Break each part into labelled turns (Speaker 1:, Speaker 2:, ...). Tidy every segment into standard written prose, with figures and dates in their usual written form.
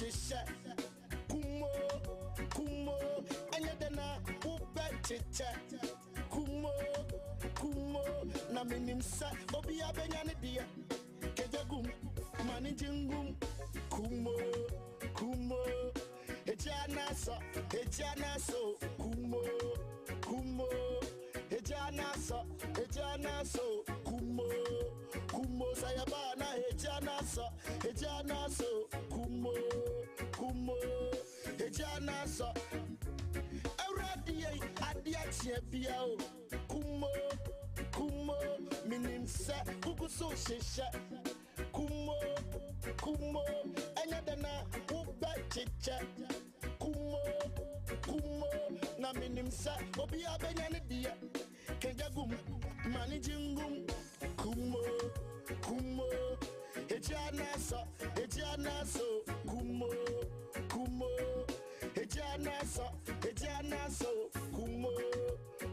Speaker 1: hyehyɛ. Kumo, kumo, ɛnyɛ dɛ na wobɛkyekyɛ. Kumo, kumo, na menim sɛ obiara bɛnya ne deɛ. Kagya gum, ma ne ngye ngum. Kumo, kumo, egya n'asɔ, egya n'asɔ. Kumo, kumo, egya n'asɔ, egya n'asɔ. Kumo, kumo, sɛ yɛba na egya n'asɔ, egya n'asɔ. Kumo, kumo, egya n'asɔ. Awurade yɛ adeɛ akyeɛ bia o. Kumo, kumo, menim sɛ gugu so hyehyɛ. Kumo, kumo, ɛnyɛ dɛ na wobɛkyekyɛ. Kumo, kumo, na menim sɛ obiara bɛnya ne deɛ. Kagya gum, ma ne gye ngum. Kumo, kumo, egya n'asɔ, egya n'asɔ. Kumo, kumo, egya n'asɔ, egya n'asɔ. Kumo,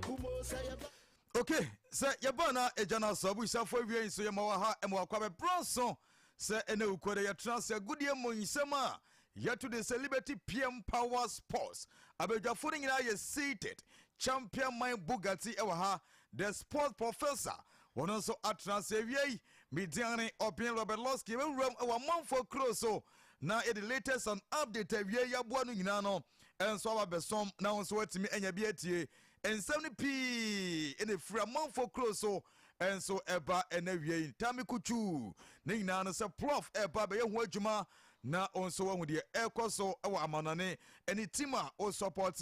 Speaker 1: kumo, sɛ yɛba.
Speaker 2: Ok, sɛ yɛba na agya no asɔ abusuafoɔ awie nso, yɛma wɔ ha ɛma wakɔ abɛbrɛ so sɛ ɛnɛ wukɔ dɛ yɛtena ase agodie mu nsɛm a yɛto de sɛ Liberty PM Power Sports abadwafo no nyinaa yɛ seated. Champion Man Bugatti ɛwɔ ha, the Sport Professor, wɔno nso atena ase awie yi. Mediane ɔben Robert Losky yɛbɛwuram ɛwɔ amanfoɔ kuro so na yɛde latest and update awie yɛaboa no nyinaa no ɛnso aba bɛsɔm na wo nso watumi anya bi atie nsɛm no pii ɛna ɛfiri amanfoɔ kuro so ɛnso ɛba ɛna wie yi. Tami kutu ne nyinaa no sɛ plof ɛba bɛyɛ ho adwuma na wo nso wahu deɛ ɛrekɔ so ɛwɔ amanɔne ɛne team a wo support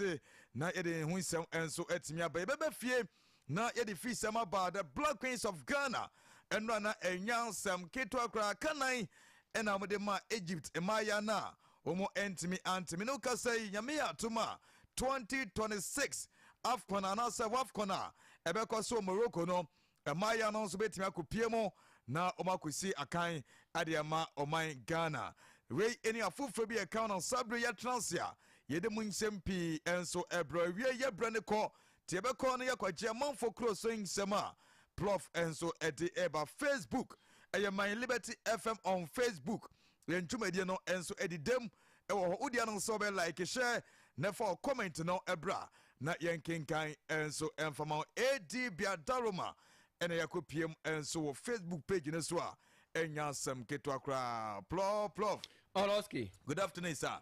Speaker 2: na yɛde ho nsɛm ɛnso atumi aba. Yɛbɛbɛ fie na yɛde fi sɛm aba. The Black Queens of Ghana ɛno na ɛnya nsɛm ketewa koraa kanan ɛna wɔde ma Egypt mmaayɛ no a wɔn ntumi antumi ne kasa yi. Nyame yɛ atom a, 2026 AFCON anaasɛ WAFCON a ɛbɛkɔ so Morocco no, mmaayɛ no nso bɛtumi akɔpie mu na wɔn akɔsi akan ade ama ɔman Ghana. Wei ɛne afoforɔ bi ɛka no sabere yɛtena ase a yɛde mu nsɛm pii nso ɛbrɛ awie. Yɛbrɛ ne kɔ nti yɛbɛkɔ no yɛkɔgye amanfo kuro so nsɛm a plof nso ɛde ɛba. Facebook ɛyɛ My Liberty FM on Facebook. Yɛn dwumadie no nso ɛde dam ɛwɔ hɔ. Wodeɛ no nso wobɛ like, share na fa comment no ɛbra na yɛnkenkan nso ɛmfama. Ad Biadaroma ɛna yɛakɔ piem nso wɔ Facebook page no so a ɛnya asɛm ketewa koraa. Plɔf plɔf.
Speaker 3: Ɔlɔski.
Speaker 2: Good afternoon, sir.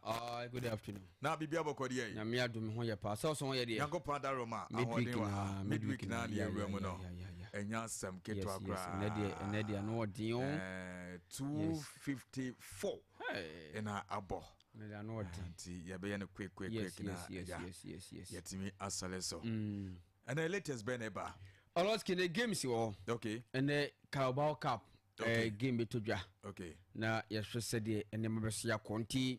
Speaker 3: Good afternoon.
Speaker 2: Na biribi abɔkɔ deɛ yi?
Speaker 3: Nyame adom, ho yɛ paa. Sɛ ɔsɔn yɛ deɛ.
Speaker 2: Nyankopɔn adaroma, ahoɔden wɔ ha. Midweek na ne yɛwura mu no, ɛnya asɛm ketewa koraa.
Speaker 3: Ɛnɛ deɛ no ɔden
Speaker 2: o. 2:54 ɛna abɔ.
Speaker 3: Ɛnɛ deɛ no ɔden.
Speaker 2: Nti yɛbɛyɛ no quick quick quick na yɛtumi asɔre so. Ɛnɛ latest bɛn na ɛba?
Speaker 3: Ɔlɔski, ne games wɔ
Speaker 2: hɔ.
Speaker 3: Ɛnɛ Carabao Cup game bɛtɔ dwa. Na yɛhwɛ sɛdeɛ nneɛma bɛso yɛakɔ. Nti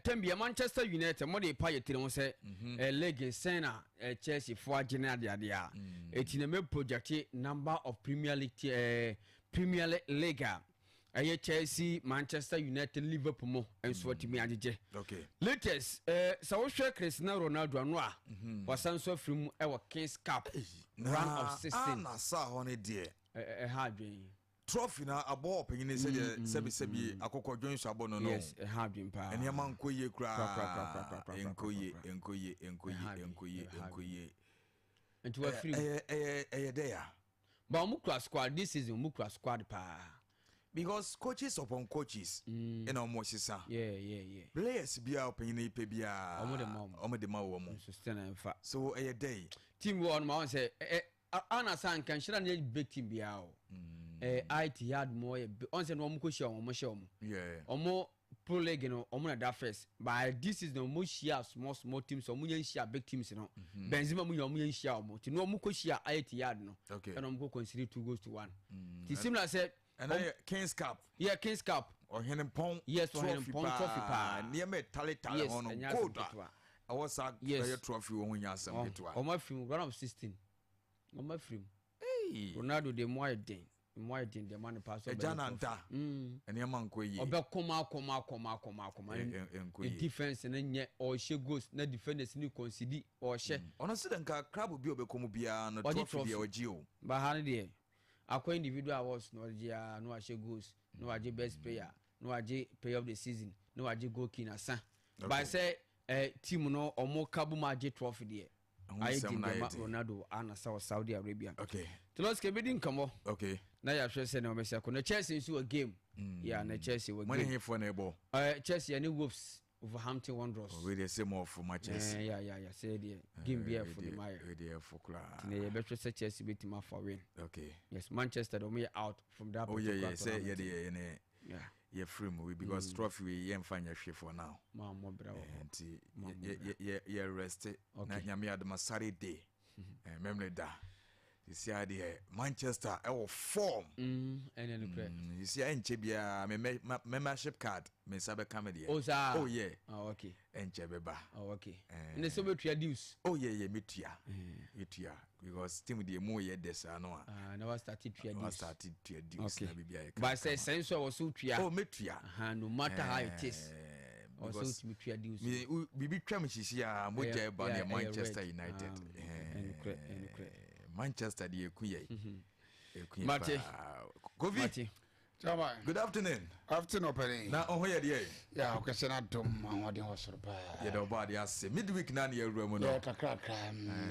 Speaker 3: tɛmbia Manchester United mɔde pa yɛ tiri ho sɛ league nsɛn na Chelsea fo agye ne adeade a ɛti na mɛ project number of Premier League, Premier League a ɛyɛ Chelsea, Manchester United, Liverpool mo nso atumi agyegye. Latest, sɛ wohwɛ Cristiano Ronaldo ano a wasan so afiri mu ɛwɔ Kings Cup round of 16.
Speaker 2: Ana saa hɔ no deɛ?
Speaker 3: Ɛha adwene.
Speaker 2: Trophy na abɔ ɔpanyin sɛdeɛ sɛbisɛbi akokɔ dwon so abɔ no.
Speaker 3: Yes, ɛha adwene paa.
Speaker 2: Nneɛma nkɔ yie koraa, nkɔ yie, nkɔ yie, nkɔ yie, nkɔ yie, nkɔ yie.
Speaker 3: Nti wafiri mu.
Speaker 2: Ɛyɛ dɛ ya.
Speaker 3: But ɔmo kura squad this season, ɔmo kura squad paa.
Speaker 2: Because coaches upon coaches ɛna ɔmo sisa. Players biara ɔpanyin yi pɛ biara,
Speaker 3: ɔmo de ma ɔmo.
Speaker 2: Ɔmo de ma wɔn.
Speaker 3: Nso still na nfa.
Speaker 2: So ɛyɛ dɛ yi.
Speaker 3: Team wɔ ɔno ma wɔn sɛ ɛ ana sa nka nhyira ne yɛ big team biara o. Etihad mo yɛ ɔn sɛ na ɔmo kɔ hyia wɔn, ɔmo hyɛ wɔn. Ɔmo Pro League no, ɔmo na da first, but this season ɔmo hyia small small teams, ɔmo yɛn hyia big teams no. Benzema mo nyɛ ɔmo yɛn hyia ɔmo ti na ɔmo kɔ hyia Etihad no, ɛna ɔmo kɔ concede 2 goals to 1. Ti similar sɛ.
Speaker 2: Ɛna yɛ Kings Cup.
Speaker 3: Yeah, Kings Cup.
Speaker 2: Ɔhene Pɔn.
Speaker 3: Yes, Ɔhene Pɔn trophy paa.
Speaker 2: Nneɛma ɛtaletale hɔ no, gold a ɛwɔ saa ɛyɛ trophy wɔ ho nyɛ asɛm ketewa.
Speaker 3: Ɔmo afiri mu round of 16, ɔmo afiri mu. Ronaldo de mu ayɛ den, mu ayɛ den deɛ ma ne pa so.
Speaker 2: Ɛgya nanta nneɛma nkɔ yie.
Speaker 3: Ɔbɛ kɔma akɔma akɔma akɔma akɔma ne defence ne nyɛ, ɔhyɛ goals na defenders ne concede ɔhyɛ.
Speaker 2: Ɔno sɛ nka club bi a ɔbɛkɔ mu biara no, trophy deɛ ɔgye o.
Speaker 3: Ba ha no deɛ, akɔ individual awards na ɔgye a, na wahyɛ goals na wagye best player na wagye player of the season. Na wagye goal king asa. By sɛ team no ɔmo ka bom agye trophy deɛ, ayɛ den deɛ ma Ronaldo anasa wɔ Saudi Arabia. Tiloski ebedi nkɔmɔ. Na yɛahwɛ sɛ na ɔbɛsi akɔ. Na Chelsea nso wɔ game. Yeah, na Chelsea wɔ game.
Speaker 2: Mo ne hefoɔ na ɛbɔ?
Speaker 3: Chelsea ɛne Wolves, Wolverhampton Wanderers.
Speaker 2: Wei deɛ sɛ mo ɔfo ma Chelsea.
Speaker 3: Yeah, sɛ deɛ game bi ɛfo de ma yɛ.
Speaker 2: Wei deɛ ɛfo koraa.
Speaker 3: Nti na yɛbɛhwɛ sɛ Chelsea bɛtumi afa win. Yes, Manchester de ɔmo yɛ out from that
Speaker 2: particular tournament. Oh yeah, sɛ yɛde yɛ ne yɛfiri mu because trophy wei yɛmfa nyɛ hwee for now.
Speaker 3: Maa mo bra wɔ hɔ.
Speaker 2: Nti yɛ yɛ rest na Nyame adoma Saturday mɛmɛ da. Sisi adeɛ Manchester ɛwɔ form.
Speaker 3: Ɛnɛ no korɛ.
Speaker 2: Sisi ɛnkyɛ biara me membership card me nsa bɛka me deɛ.
Speaker 3: Oh saa.
Speaker 2: Oh yeah.
Speaker 3: Oh okay.
Speaker 2: Ɛnkyɛ bɛba.
Speaker 3: Oh okay. Ɛnɛ sɛ wobɛtua dues.
Speaker 2: Oh yeah, metua. Metua because team deɛ mu yɛ dɛ saa no a.
Speaker 3: Ah, na wa start tua dues.
Speaker 2: Wa start tua dues na bibi ayɛ
Speaker 3: kama. But sɛ sɛn so a wɔ so tua.
Speaker 2: Oh, metua.
Speaker 3: No matter how it is. Ɔsɛ wotumi tua dues.
Speaker 2: Me bibi twam sisi a mogya ɛba ne Manchester United.
Speaker 3: Ɛnukurɛ, ɛnukurɛ.
Speaker 2: Manchester deɛ eku yɛ. Eku yɛ paa. Kofi.
Speaker 3: Mate.
Speaker 4: Chairman.
Speaker 2: Good afternoon.
Speaker 4: Afternoon, ɔpɛni.
Speaker 2: Na ɔho yɛ deɛ?
Speaker 4: Ya, ɔkɛse na dom ahoɔden wɔ soro paa.
Speaker 2: Yɛde ɔbɔ adeɛ ase. Midweek na ne yɛwura mu no.
Speaker 4: Yɛ kakrakra.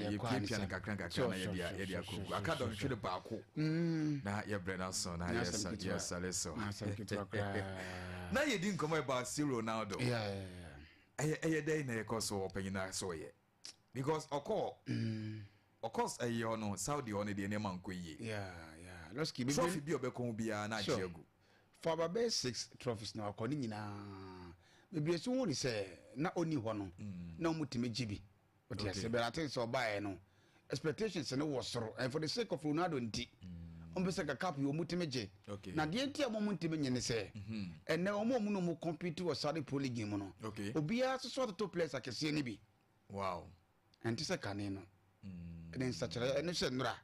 Speaker 2: Yɛpiapia no kakra nkakra na yɛde akɔgu. Aka dɔnhwere baako. Na yɛbrɛ no aso na yɛsɔre so. Na yɛdi nkɔmmɔ about C Ronaldo. Ɛyɛ dɛn na yɛkɔ so ɔpanyin na so yɛ? Because ɔkɔ ɛyɛ hɔ no, Saudi hɔ no deɛ, nneɛma nkɔ yie.
Speaker 4: Lɔski.
Speaker 2: Trophy bi a ɔbɛkɔ ho biara na agye agu.
Speaker 4: For about bɛyɛ six trophies na wakɔ ne nyinaa bebree so hu ne sɛ na ɔni hɔ no na ɔmo tumi gye bi ɔte ase, but I think sɛ ɔbaeɛ no, expectations no wɔ soro, and for the sake of Ronaldo nti ɔmo pɛ sɛ ka cup yi ɔmo tumi gye. Na deɛ nti a ɔmo ntumi nye ne sɛ ɛnɛ ɔmo a ɔmo na ɔmo compete wɔ Saudi Pro League mu no, obiara soso atoto players akɛseɛ no bi. Ɛnte sɛ kane no. Ɛne nsakyerɛ ɛno sɛ nnora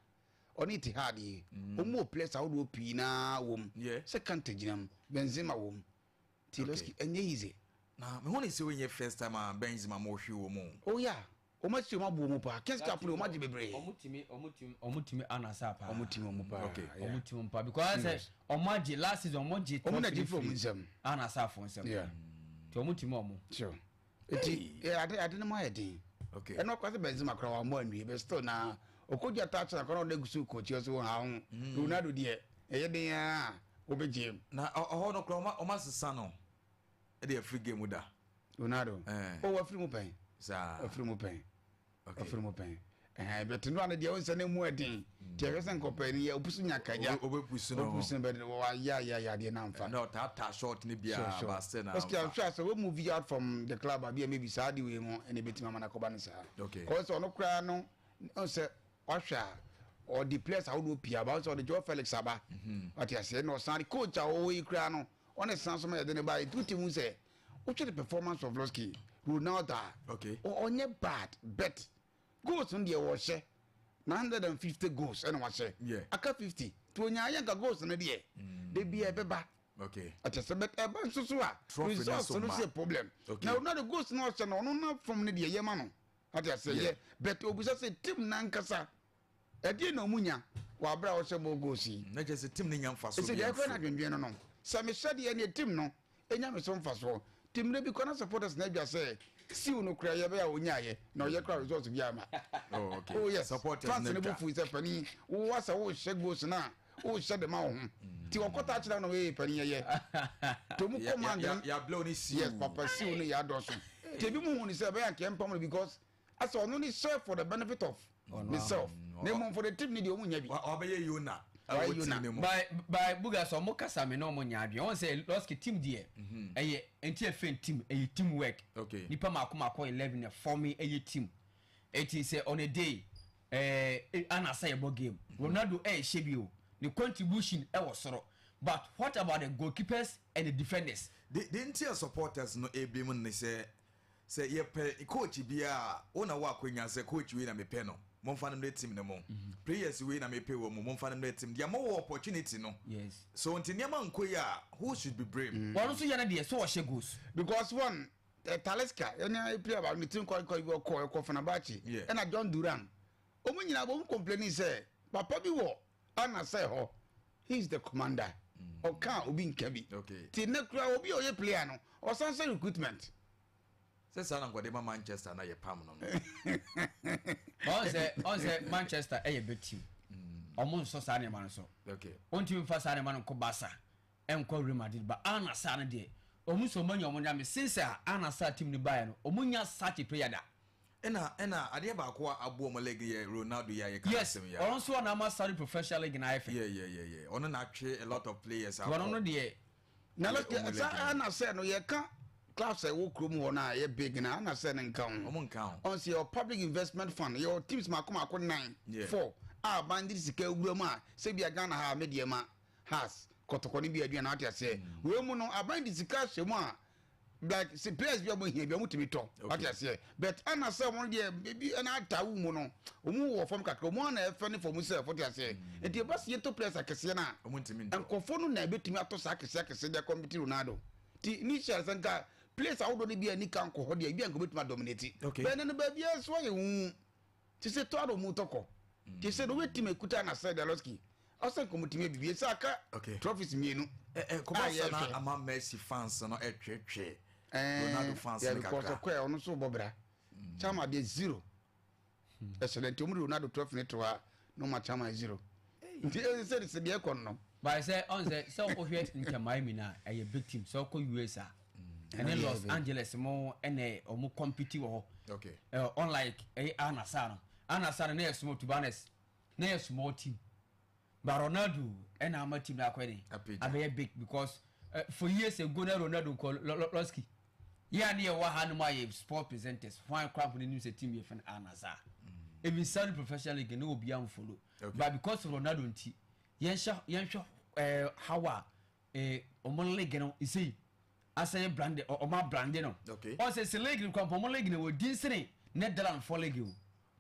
Speaker 4: ɔne Etihad yi, ɔmu wɔ players ahodoɔ pii naa wɔ mu sɛ Kante gyina mu, Benzema wɔ mu, nti Lɔski, ɛnyɛ easy.
Speaker 2: Na mehu ne sɛ wonyɛ first time a Benzema ma ɔhwe wɔ mu.
Speaker 4: Oh yeah, ɔmo asi ɔmo aboɔ mu paa. Kings Cup no, ɔmo agye bebree.
Speaker 3: Ɔmo tumi anasa paa.
Speaker 4: Ɔmo tumi ɔmo paa.
Speaker 3: Ɔmo tumi paa because sɛ ɔmo agye last season, ɔmo gye.
Speaker 4: Ɔmo na gye firi ɔmo nsam.
Speaker 3: Anasa afo nsam. Nti ɔmo tumi ɔmo.
Speaker 4: Sure, eti ade no mu ayɛ den. Ɛna ɔkɔ sɛ Benzema koraa wammɔ anwie, but still na ɔkɔgya touch na kɔnɔ ɔde gu so kɔkyi ɔso wɔ ha ho. Ronaldo deɛ, ɛyɛ den a wobɛgye mu.
Speaker 2: Na ɔhɔ no koraa ɔma sesa no ɛde afiri game mu da.
Speaker 4: Ronaldo?
Speaker 2: Eh.
Speaker 4: O, wafiri mu pɛn.
Speaker 2: Saa.
Speaker 4: Wafiri mu pɛn. Wafiri mu pɛn ɛhɛn, bɛte no ano deɛ ɔnsɛ ne mu ɛden nti ɛhwɛ sɛ nkɔpɛ ni yɛ opusu nya kagya.
Speaker 2: Ɔbɛpusu no.
Speaker 4: Opusu no bɛ wayɛ ayɛ ayɛ adeɛ na nfa.
Speaker 2: Na ɔtaataa short ne biara ba sɛ na
Speaker 4: Ɔsiki
Speaker 2: nfa.
Speaker 4: ahwɛ asɛ wɔ move out from the club abi a maybe saa de wei mu ɛna ebetumi ama n'akɔba no saa. Kɔɔ sɛ ɔno koraa no ɔsɛ wahwɛ a ɔde players ahodoɔ pii aba, ɔsɛ ɔde Joe Felix aba, ɔte aseɛ, na ɔsan de coach a ɔwɔ yi koraa no ɔne san so ma yɛde ne ba yi tuuti mu sɛ wotwe the performance of Lɔski Ronaldo a ɔnyɛ bad, but goals no deɛ wɔhyɛ 950 goals ɛna wahyɛ. Aka 50 tí onya ayɛ nka goals no deɛ de bi ɛbɛba. Ɔkyɛ sɛ but ɛba nso so a
Speaker 2: Trophy no
Speaker 4: results
Speaker 2: so
Speaker 4: no
Speaker 2: ma.
Speaker 4: sɛ problem. Na Ronaldo goals no ɔhyɛ no, ɔno na fam no deɛ yɛ ma no, ɔte asɛ yɛ, but obisa sɛ team nankasa ɛdeɛ na ɔmu nya wɔ abere a ɔhyɛ bɔ goals yi.
Speaker 2: Na kyerɛ sɛ team no nya mfa so
Speaker 4: ɛsɛ
Speaker 2: bi
Speaker 4: deɛ ɛkɔ na
Speaker 2: amfiri.
Speaker 4: adwendwen no sɛ mehyɛ deɛ ne team no ɛnya me so mfasoɔ. Team no bi kɔ na supporters na adwa sɛ siw no kora yɛbɛyɛ a ɔnyaayɛ na ɔyɛ kora results bi ama.
Speaker 2: Oh, okay.
Speaker 4: Oh yes.
Speaker 2: Supporters
Speaker 4: fans
Speaker 2: no
Speaker 4: no
Speaker 2: dwa.
Speaker 4: bo fu sɛ panin wowɔ sɛ wohyɛ goals no a wohyɛ de ma wo ho nti wɔkɔta kyerɛ no ee panin yɛyɛ nti ɔmu command no.
Speaker 2: Yɛablɛ ne siw.
Speaker 4: Yes papa, siw no yɛ adɔso nti ebi mu hu ne sɛ ɛbɛyɛ anka yɛmpam no because asɛ ɔno ne hyɛ for the benefit of himself na mmom for the team ne deɛ ɔmu nya bi.
Speaker 2: Wabɛyɛ yona.
Speaker 4: Wayɛ
Speaker 2: ɛwɔ
Speaker 4: Yona.
Speaker 2: team no mu.
Speaker 3: By buga sɛ ɔmo kasa mi na ɔmo nya adwene wɔn sɛ Lɔski team deɛ ɛyɛ nti ɛfɛn team ɛyɛ team work. Nipa mako mako 11 na fɔmi ɛyɛ team, eti sɛ on a day anasa yɛ bɔ game, Ronaldo ɛyɛ hyɛ bi o, ne contribution ɛwɔ soro, but what about the goalkeepers and the defenders?
Speaker 2: De nti a supporters no ebi mu ne sɛ yɛpɛ coach biara, wo na wo akonnwa sɛ coach wei na mepɛ no, momfa no mmrɛ team no mu, players wei na mepɛ wɔ mu, momfa no mmrɛ team deɛ mowɔ opportunity no. So nti nneɛma nkɔ yi a, who should be blamed?
Speaker 3: Wɔn nso yɛ no deɛ so ɔhyɛ goals.
Speaker 4: Because one Talisca ɛne player baako ne team kɔ kɔ ɔkɔ ɛkɔ Fenerbahce. Ɛna John Duran, ɔmu nyinaa bɔ ɔmu complaining sɛ papa bi wɔ ana sɛ hɔ, he is the commander. Ɔka a obi nka bi.
Speaker 2: Okay.
Speaker 4: Ti ne kura obi a ɔyɛ player no, ɔsan sɛ recruitment.
Speaker 2: Sɛ saa na nkɔde ma Manchester na yɛ pam no.
Speaker 3: Ɔn sɛ Manchester ɛyɛ big team, ɔmo nsɔ saa nneɛma no so. Ɔntumi nfa saa nneɛma no nkɔ Barca, ɛnkɔ Real Madrid ba Al Nassr no deɛ, ɔmo nso ɔmo anya ɔmo nyame since a Al Nassr team no baeɛ no, ɔmo nya such a player da.
Speaker 2: Ɛna adeɛ baako a aboɔ ɔmo league yɛ Ronaldo yɛ a yɛka
Speaker 3: Yes.
Speaker 2: asɛm yɛ.
Speaker 3: Ɔno nso ɔna ama Saudi Professional League na ayɛ fɛ.
Speaker 2: Yeah, ɔno na atwe a lot of players.
Speaker 3: Wɔn no deɛ.
Speaker 4: Na
Speaker 2: Ɔmo
Speaker 4: lɔski
Speaker 2: league
Speaker 4: sa
Speaker 2: no.
Speaker 4: ɛna sɛ no yɛka clubs a ɛwɔ kurom hɔ no a ɛyɛ big na ana sɛ ne nka ho.
Speaker 2: Ɔmo nka ho.
Speaker 4: Ɔn sɛ yɛwɔ Public Investment Fund, yɛwɔ teams mako mako nine, four a aban de sika awura mu a sɛ bia Ghana ha Medeama, Hearts, Kɔtɔkɔ ne bi aduane ate aseɛ. Wei mu no aban de sika ahyɛ mu a like sɛ players bi a ɔmo hia bi a ɔmo tumi tɔ ate aseɛ, but ana sɛ ɔmo deɛ ebi ɛna ata wo mu no, ɔmo wɔ fam kakra, ɔmo ana ɛfɛ ne fam sɛ fɔte aseɛ. Nti ɛba sɛ yɛtɔ players akɛseɛ no a,
Speaker 2: Ɔmo ntumi ntɔ.
Speaker 4: nkɔfoɔ no na ebɛtumi atɔ saa akɛseɛ akɛseɛ de akɔmpiti Ronaldo. Ti initial sɛ nka players ahodoɔ no bi a nika nkɔ hɔ deɛ, ebi a nka obɛtumi adominate. Bɛn no baabi a so ayɛ hu ti sɛ tɔ ado mu tɔkɔ ti sɛ no wobɛtumi ekuta na sɛ Dalowski ɔsɛ nka ɔmutumi abibi sɛ aka trophies mmienu.
Speaker 2: Ɛ ɛ
Speaker 4: a
Speaker 2: kɔba sa
Speaker 4: yɛhwɛ.
Speaker 2: na ama Messi fans no ɛtwetwe Ronaldo fans
Speaker 4: yeah,
Speaker 2: no
Speaker 4: because
Speaker 2: kakra.
Speaker 4: ɔkɔɛ ɔno nso bɔ bra chama deɛ zero ɛsɛ dɛ nti ɔmo de Ronaldo trophy ne to ha na ɔmo chama zero, nti ɛsɛ sɛ deɛ ɛkɔ no.
Speaker 3: But sɛ ɔn sɛ wohwɛ Inter Miami na ɛyɛ big team, sɛ ɔkɔ US a ɛne Los Angeles mo ɛna ɔmo compete wɔ hɔ. Unlike ɛyɛ Al Nassr no, Al Nassr no na yɛ small, to be honest, na yɛ small team, but Ronaldo ɛna ama team na akɔ ne
Speaker 2: Apagya.
Speaker 3: abɛyɛ big because for years ago na Ronaldo nkɔ Lɔski yɛ a ne yɛ wɔ ha no mu a yɛ sport presenters hwan kora mpo n'anim sɛ team yɛ fɛn Al Nassr, even Saudi Professional League ne obi anfollow. But because of Ronaldo nti yɛnhyɛ yɛnhwɛ how a ɔmo league no nsɛyi asan yɛ brand, ɔmo abrande no. Ɔsɛ sɛ league no kora mpo, ɔmo league no wɔ din sene Netherland fɔ league o,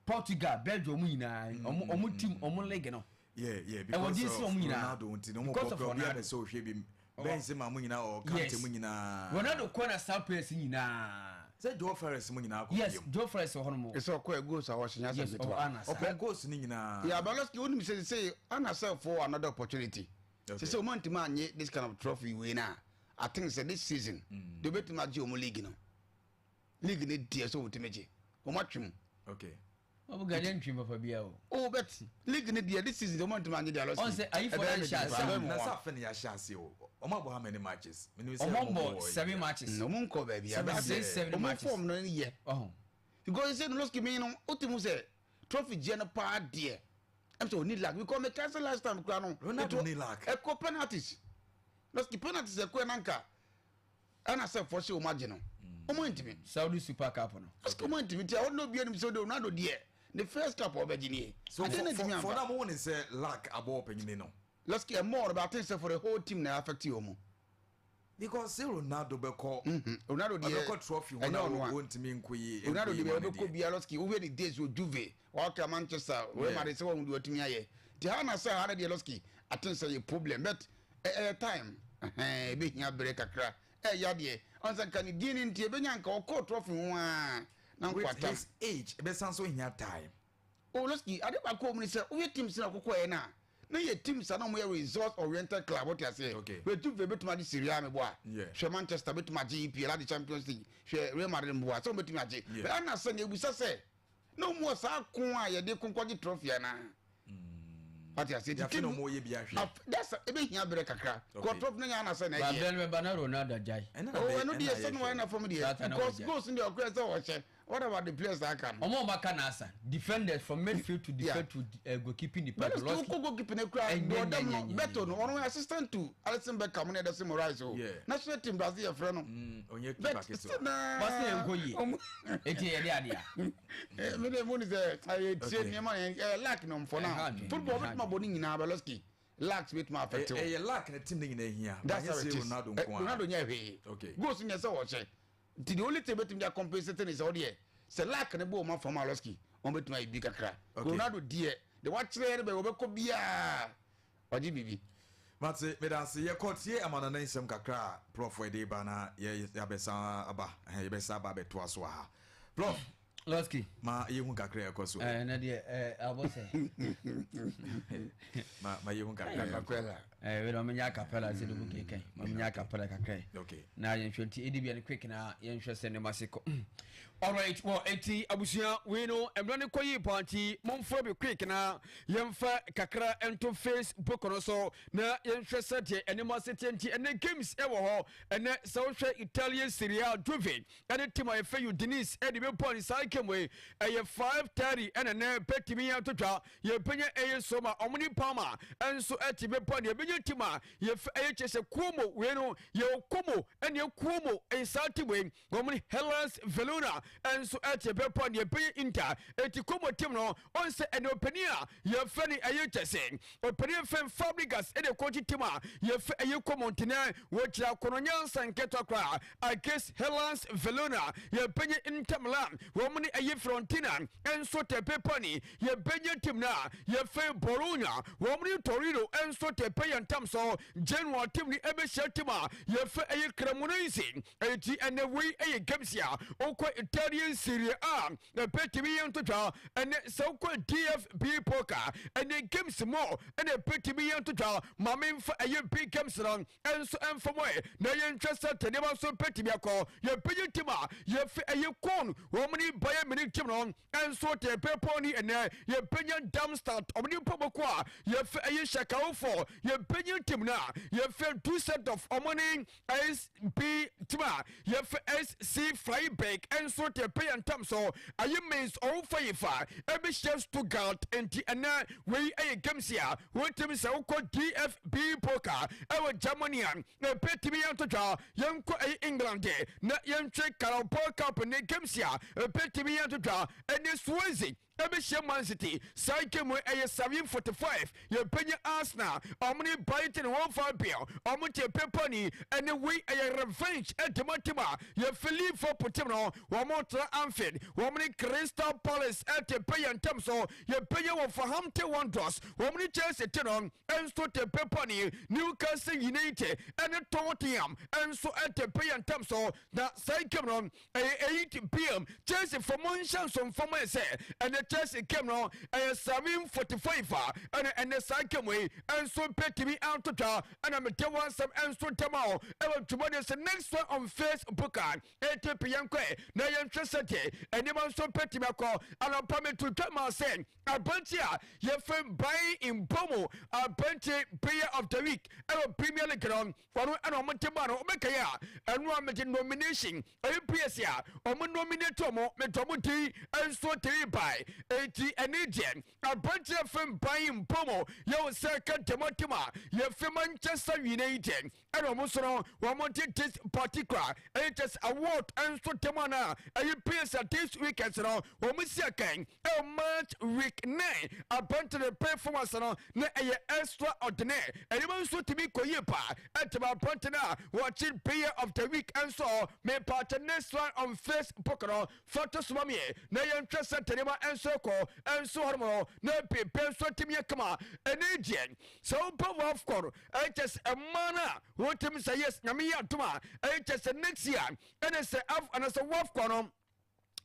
Speaker 3: Portugal, Belgium, ɔmo nyinaa ɔmo team, ɔmo league no
Speaker 2: Yeah,
Speaker 3: ɛwɔ
Speaker 2: because
Speaker 3: din
Speaker 2: of
Speaker 3: sene ɔmo nyinaa.
Speaker 2: Ronaldo nti na ɔmo
Speaker 3: Because
Speaker 2: bɔ
Speaker 3: of
Speaker 2: bɛ obi a
Speaker 3: Ronaldo.
Speaker 2: bɛ sɛ ɔhwɛ bi Benzema mu nyinaa, ɔ Kante mu nyinaa.
Speaker 3: Ronaldo kɔ na star players nyinaa.
Speaker 2: Sɛ Joe Ferris mu nyinaa kɔ.
Speaker 3: Yes, Joe Ferris wɔ hɔ nom.
Speaker 4: Ɛsɛ ɔkɔɛ goals a wɔhyɛ nyɛ asɛm
Speaker 3: Yes,
Speaker 4: ketewa.
Speaker 3: ɔwɔ Al Nassr.
Speaker 2: Ɔpɔn goals ni nyinaa.
Speaker 4: Yeah, but lɔski wonim sɛ ana sɛ for another opportunity sɛ ɔmo antumi anye this kind of trophy wei na I think sɛ this season de obɛtumi agye ɔmo league no, league ne deɛ sɛ ɔmotumi gye, ɔmo atwe mu.
Speaker 3: Ɔmo gade ntwi papa bia o.
Speaker 4: Oh, but league ne deɛ, this season ɔmo antumi anye deɛ, lɔski
Speaker 3: Ɔn sɛ ayifoɔ no ahyɛ ase.
Speaker 2: Na sɛ afɛ ne yɛahyɛ ase o, ɔmo abɔ how many matches? Menim sɛ
Speaker 3: Ɔmo bɔ
Speaker 2: bɔ
Speaker 3: seven
Speaker 2: yi.
Speaker 3: matches.
Speaker 4: Ɔmo nkɔ baabi a
Speaker 3: Seven, six, seven
Speaker 4: ɔmo
Speaker 3: matches.
Speaker 4: form no yɛ because sɛ no lɔski mi no wote mu sɛ trophy gyeɛ no paa deɛ, ɛm sɛ ɔni luck because meka sɛ last time kora no
Speaker 2: Ronaldo ni luck.
Speaker 4: ɛkɔ penalties, lɔski penalties ɛkɔ nanka ɛna sɛ fɔ sɛ ɔmo agye no, ɔmo ntumi.
Speaker 3: Saudi Super Cup no.
Speaker 4: Lɔski ɔmo ntumi nti a ɔno obi anim sɛ ɔde Ronaldo deɛ ne first cup a ɔbɛgye nie.
Speaker 2: So
Speaker 4: Ade no ntumi
Speaker 2: for
Speaker 4: amfa.
Speaker 2: now mo ne sɛ luck abɔ ɔpanyini no.
Speaker 4: Lɔski ɛmɔɔ no, but I think sɛ for the whole team na affect ɔmo.
Speaker 2: Because sɛ Ronaldo bɛkɔ
Speaker 4: Ronaldo deɛ
Speaker 2: ɔbɛkɔ trophy ho
Speaker 4: ɛnyɛ
Speaker 2: na
Speaker 4: ɔno a.
Speaker 2: wɔntumi nkɔ yi.
Speaker 4: Ronaldo
Speaker 2: nkɔ yi
Speaker 4: deɛ
Speaker 2: ma no
Speaker 4: ɔbɛkɔ
Speaker 2: deɛ.
Speaker 4: bia, lɔski wohwɛ ne days wɔ Juve, wɔaka Manchester, Real Madrid, sɛ wɔn deɛ ɔtumi ayɛ nti ha na sɛ ha no deɛ, lɔski I think sɛ yɛ problem, but ɛyɛ time, ɛhɛn ɛbɛhia berɛ kakra ɛyɛ adeɛ ɔn sɛ nka ne din ne nti ɛbɛnya nka ɔkɔɔ trophy ho a na
Speaker 2: With
Speaker 4: nkwata.
Speaker 2: his age ɛbɛsan so hia time.
Speaker 4: O lɔski ade baako wɔ mu ne sɛ woyɛ team sɛ na ɔkɔkɔ yɛ no a na yɛ team sa na ɔmo yɛ result oriented club, wote aseɛ? Wɛ Juve bɛtumi agye Serie A meboa, hwɛ Manchester bɛtumi agye EPL, agye Champions League, hwɛ Real Madrid mboa sɛ wɔbɛtumi agye. But ɛna sɛ nea ebusa sɛ na ɔmu wɔ saa ko a yɛde konkɔgye trophy anaa, wate aseɛ? Nti
Speaker 2: Yàfẹ́ na
Speaker 4: team
Speaker 2: ɔmo yɛ bi ahwɛ.
Speaker 4: That's ɛbɛhia berɛ kakra kɔ trophy no nyɛ ana sɛ na
Speaker 3: Ba
Speaker 4: ɛyɛ.
Speaker 3: bɛn bɛba na Ronaldo agyae.
Speaker 2: Ɛna na
Speaker 4: Oh,
Speaker 2: bɛ-
Speaker 4: ɛno
Speaker 2: ɛna
Speaker 4: deɛ
Speaker 2: yɛ
Speaker 4: sɛ no
Speaker 2: hwɛ.
Speaker 4: wɔyɛ na fam deɛ
Speaker 3: Saa na
Speaker 4: because
Speaker 3: wɔgyae.
Speaker 4: goals no deɛ ɔkora sɛ wɔhyɛ, what about the players a aka no?
Speaker 3: Ɔmo a ɔmo aka na asa defenders from midfield to defend to goalkeeping
Speaker 4: But
Speaker 3: department.
Speaker 4: still
Speaker 3: Lɔski
Speaker 4: kó goalkeeper ne kura
Speaker 3: Ɛnyɛ,
Speaker 4: deɛ ɔdam no
Speaker 3: nyɛ, nyɛ,
Speaker 4: Beto
Speaker 3: nyɛ.
Speaker 4: no, ɔno assistant to Alisson Becker mo ne Ederson Moraes o national team Brazil yɛ frɛ no.
Speaker 2: Ɔnyɛ keeper
Speaker 4: But
Speaker 2: ketewa.
Speaker 4: still naa
Speaker 3: Bɔsi yɛn nkɔ yie. Eti yɛ de adeɛ a.
Speaker 4: Mi de mu ni sɛ ɛyɛ tie nneɛma yɛn ɛyɛ luck na nfɔ
Speaker 3: Ɛha
Speaker 4: na
Speaker 3: adwene,
Speaker 4: football
Speaker 3: ɛha
Speaker 4: bɛ tuma bɔ ne nyinaa bɛ lɔski luck bɛ tuma affect o.
Speaker 2: Ɛyɛ luck na team ne nyinaa hia.
Speaker 4: That's
Speaker 2: Banyɛ
Speaker 4: how it
Speaker 2: sɛ
Speaker 4: is.
Speaker 2: Ronaldo nko ara.
Speaker 4: Ronaldo nyɛ hwee. Goals nyɛ sɛ wɔhyɛ nti the only thing bɛtumi de compensate ne sɛ ɔdeɛ sɛ luck ne bɔ ɔma fam a, lɔski wɔn bɛtumi ayɛ bi kakra. Ronaldo deɛ de wakyerɛ yɛn bɛ wɔbɛkɔ biaa ɔgye biribi.
Speaker 2: Mate, meda ase. Yɛkɔ tie amanana nsɛm kakra a Prof ɛde ba na yɛbɛsa aba. Ɛhɛn, yɛbɛsa aba abɛtoa so wɔ ha. Prof,
Speaker 3: Lɔski.
Speaker 2: ma yɛhu kakra a ɛkɔ so.
Speaker 3: Ɛɛ na deɛ abɔ sɛ.
Speaker 2: Ma yɛhu kakra a ɛkɔ.
Speaker 4: Akwela.
Speaker 3: Wei na ɔmenyɛ acapella sɛ de book kan ma menyɛ acapella kakra
Speaker 2: Okay.
Speaker 3: Na yɛnhwɛ nti ɛdi bia no quick na yɛnhwɛ sɛ nneɛma se kɔ. Alright, well, enti abusua wei no mmerɛ no kɔ yie paa, nti momfrɛ bi quick na yɛmfa kakra nto Facebook no so na yɛnhwɛ sɛ deɛ nneɛma se teɛ. Nti ɛnɛ games ɛwɔ hɔ. Ɛnɛ sɛ wohwɛ Italian Serie A, Juve ɛne team a yɛfɛ Udinese ɛde bɛbɔ ne saa game wei ɛyɛ 5:30. Ɛna nɛ bɛtumi yɛn ato dwa, yɛbɛnya ɛyɛ Soma, ɔmo ne Parma ɛnso ɛte bɛbɔ ne. Yɛbɛnya team a yɛfɛ ɛyɛ kyɛ sɛ Como wei no, yɛwɔ Como ɛne Como ɛyɛ saa team wei, wɔn ne Hellas Verona ɛnso ɛte bɛbɔ ne. Yɛbɛnya Inter eti Como team no ɔnsɛ ɛne ɔpanin a yɛfɛ ne ɛyɛ kyɛ sɛ ɔpanin fɛn Fabregas ɛde kɔkye team a yɛfɛ ɛyɛ Como, ntinɛ wɔgyina kɔnɔnyansa nkɛtɔ koraa against Hellas Verona. Yɛbɛnya Inter Milan, wɔn ne ɛyɛ Fiorentina ɛnso tɛ pepa ni. Yɛbɛnya team no a yɛfɛ Bologna, wɔn ne Torino ɛnso tɛ pɛ yɛn tam so. Genoa team ni ɛbɛhyia team a yɛfɛ ɛyɛ Cremonese. Ɛti ɛnɛ wei ɛyɛ games a wokɔ Italian Serie A ɛbɛtumi yɛn to dwa. Ɛnɛ sɛ wokɔ DFB Pokal, ɛnɛ games mɔ ɛnɛ ɛbɛtumi yɛn to dwa. Maame nfa ɛyɛ big games no ɛnso ɛnfa mɔ ɛ na yɛntwɛ sɛ tɛnɛma nso bɛtumi akɔ. Yɛbɛnya team a yɛfɛ ɛyɛ Köln, wɔn ne Bayern Munich team no ɛnso tɛ pɛpɔ ni. Ɛnɛ yɛbɛnya Darmstadt, ɔmo ne mpɔbɔkɔ a yɛfɛ ɛyɛ Schalke. Yɛbɛnya team no a yɛfɛ Dusseldorf, ɔmo ne SB team a yɛfɛ SC Freiburg ɛnso tɛ pɛ yɛn tam so. Ayɛ Mainz ɔwofa yifa ɛbɛhyia Stuttgart. Nti ɛnɛ wei ɛyɛ games a wɔtumi sɛ wokɔ DFB Pokal ɛwɔ Germany a ɛbɛtumi yɛn to dwa. Yɛnkɔ ɛyɛ England na yɛntwe Carabao Cup ne games a ɛbɛtumi yɛn to dwa. Ɛne Swansea ɛbɛhyia Man City, saa game ɛyɛ 7:45. Yɛbɛnya Arsenal, ɔmo ne Brighton wɔn fa bill ɔmo te pepa ni. Ɛne wei ɛyɛ revenge ɛdema team a yɛfɛ Liverpool team no, wɔn tra Anfield, wɔn ne Crystal Palace ɛte pɛ yɛn ntam so. Yɛbɛnya Wolverhampton Wanderers, wɔn ne Chelsea te no ɛnso te pepa ni. Newcastle United ɛne Tottenham ɛnso ɛte pɛ yɛn ntam so, na saa game no ɛyɛ 8 p.m. Chelsea fɔ mo nhyɛ nsɔmfɔm ayɛ sɛ ɛnɛ Chelsea game no ɛyɛ 7:45 a ɛna ɛnɛ saa game yi ɛnso bɛtumi ato twa. Ɛna mete wɔn nsɛm ɛnso ntɛm a ɛwɔ dwumadie sɛ next one on Facebook a ɛte yɛn kɔɛ na yɛnhwɛ sɛdeɛ ɛnneɛma nso bɛtumi akɔ. Anɔpa meto twa maa sɛ aberante a yɛfɛ Bryan Mbeumo, aberante player of the week ɛwɔ Premier League no, wɔno ɛna ɔmo te ba no ɔbɛka a ɛno a mede nomination ɛyɛ ps a ɔmo nominate ɔmo mede ɔmo din nso three by eti. Ɛne deɛ aberante fɛn Bryan Mbeumo yɛwɔ sɛ ka dɛmɔtem a yɛfɛ Manchester United ɛna ɔmo nso no wɔn te this particular ɛyɛ just award nso dɛm ana ɛyɛ ps a this weekend no wɔn si akan ɛwɔ match week 9. Aberante no performance no na ɛyɛ extraordinary, ɛnneɛma nso tumi kɔ yie paa ɛtɛm. Aberante no a wɔkye player of the week nso mepaakyɛ next one on Facebook no fa to soma miɛ na yɛntwɛ sɛ tɛnɛma nso kɔ nso hɔ nom na pepe nso tumi yɛ kama. Ɛne deɛ sɛ wopɛ WAFCON ɛkyɛ sɛ ɛma no a wɔtumi sɛ yes, Nyame yɛ atom a ɛkyɛ sɛ next year ɛne sɛ anasɛ WAFCON no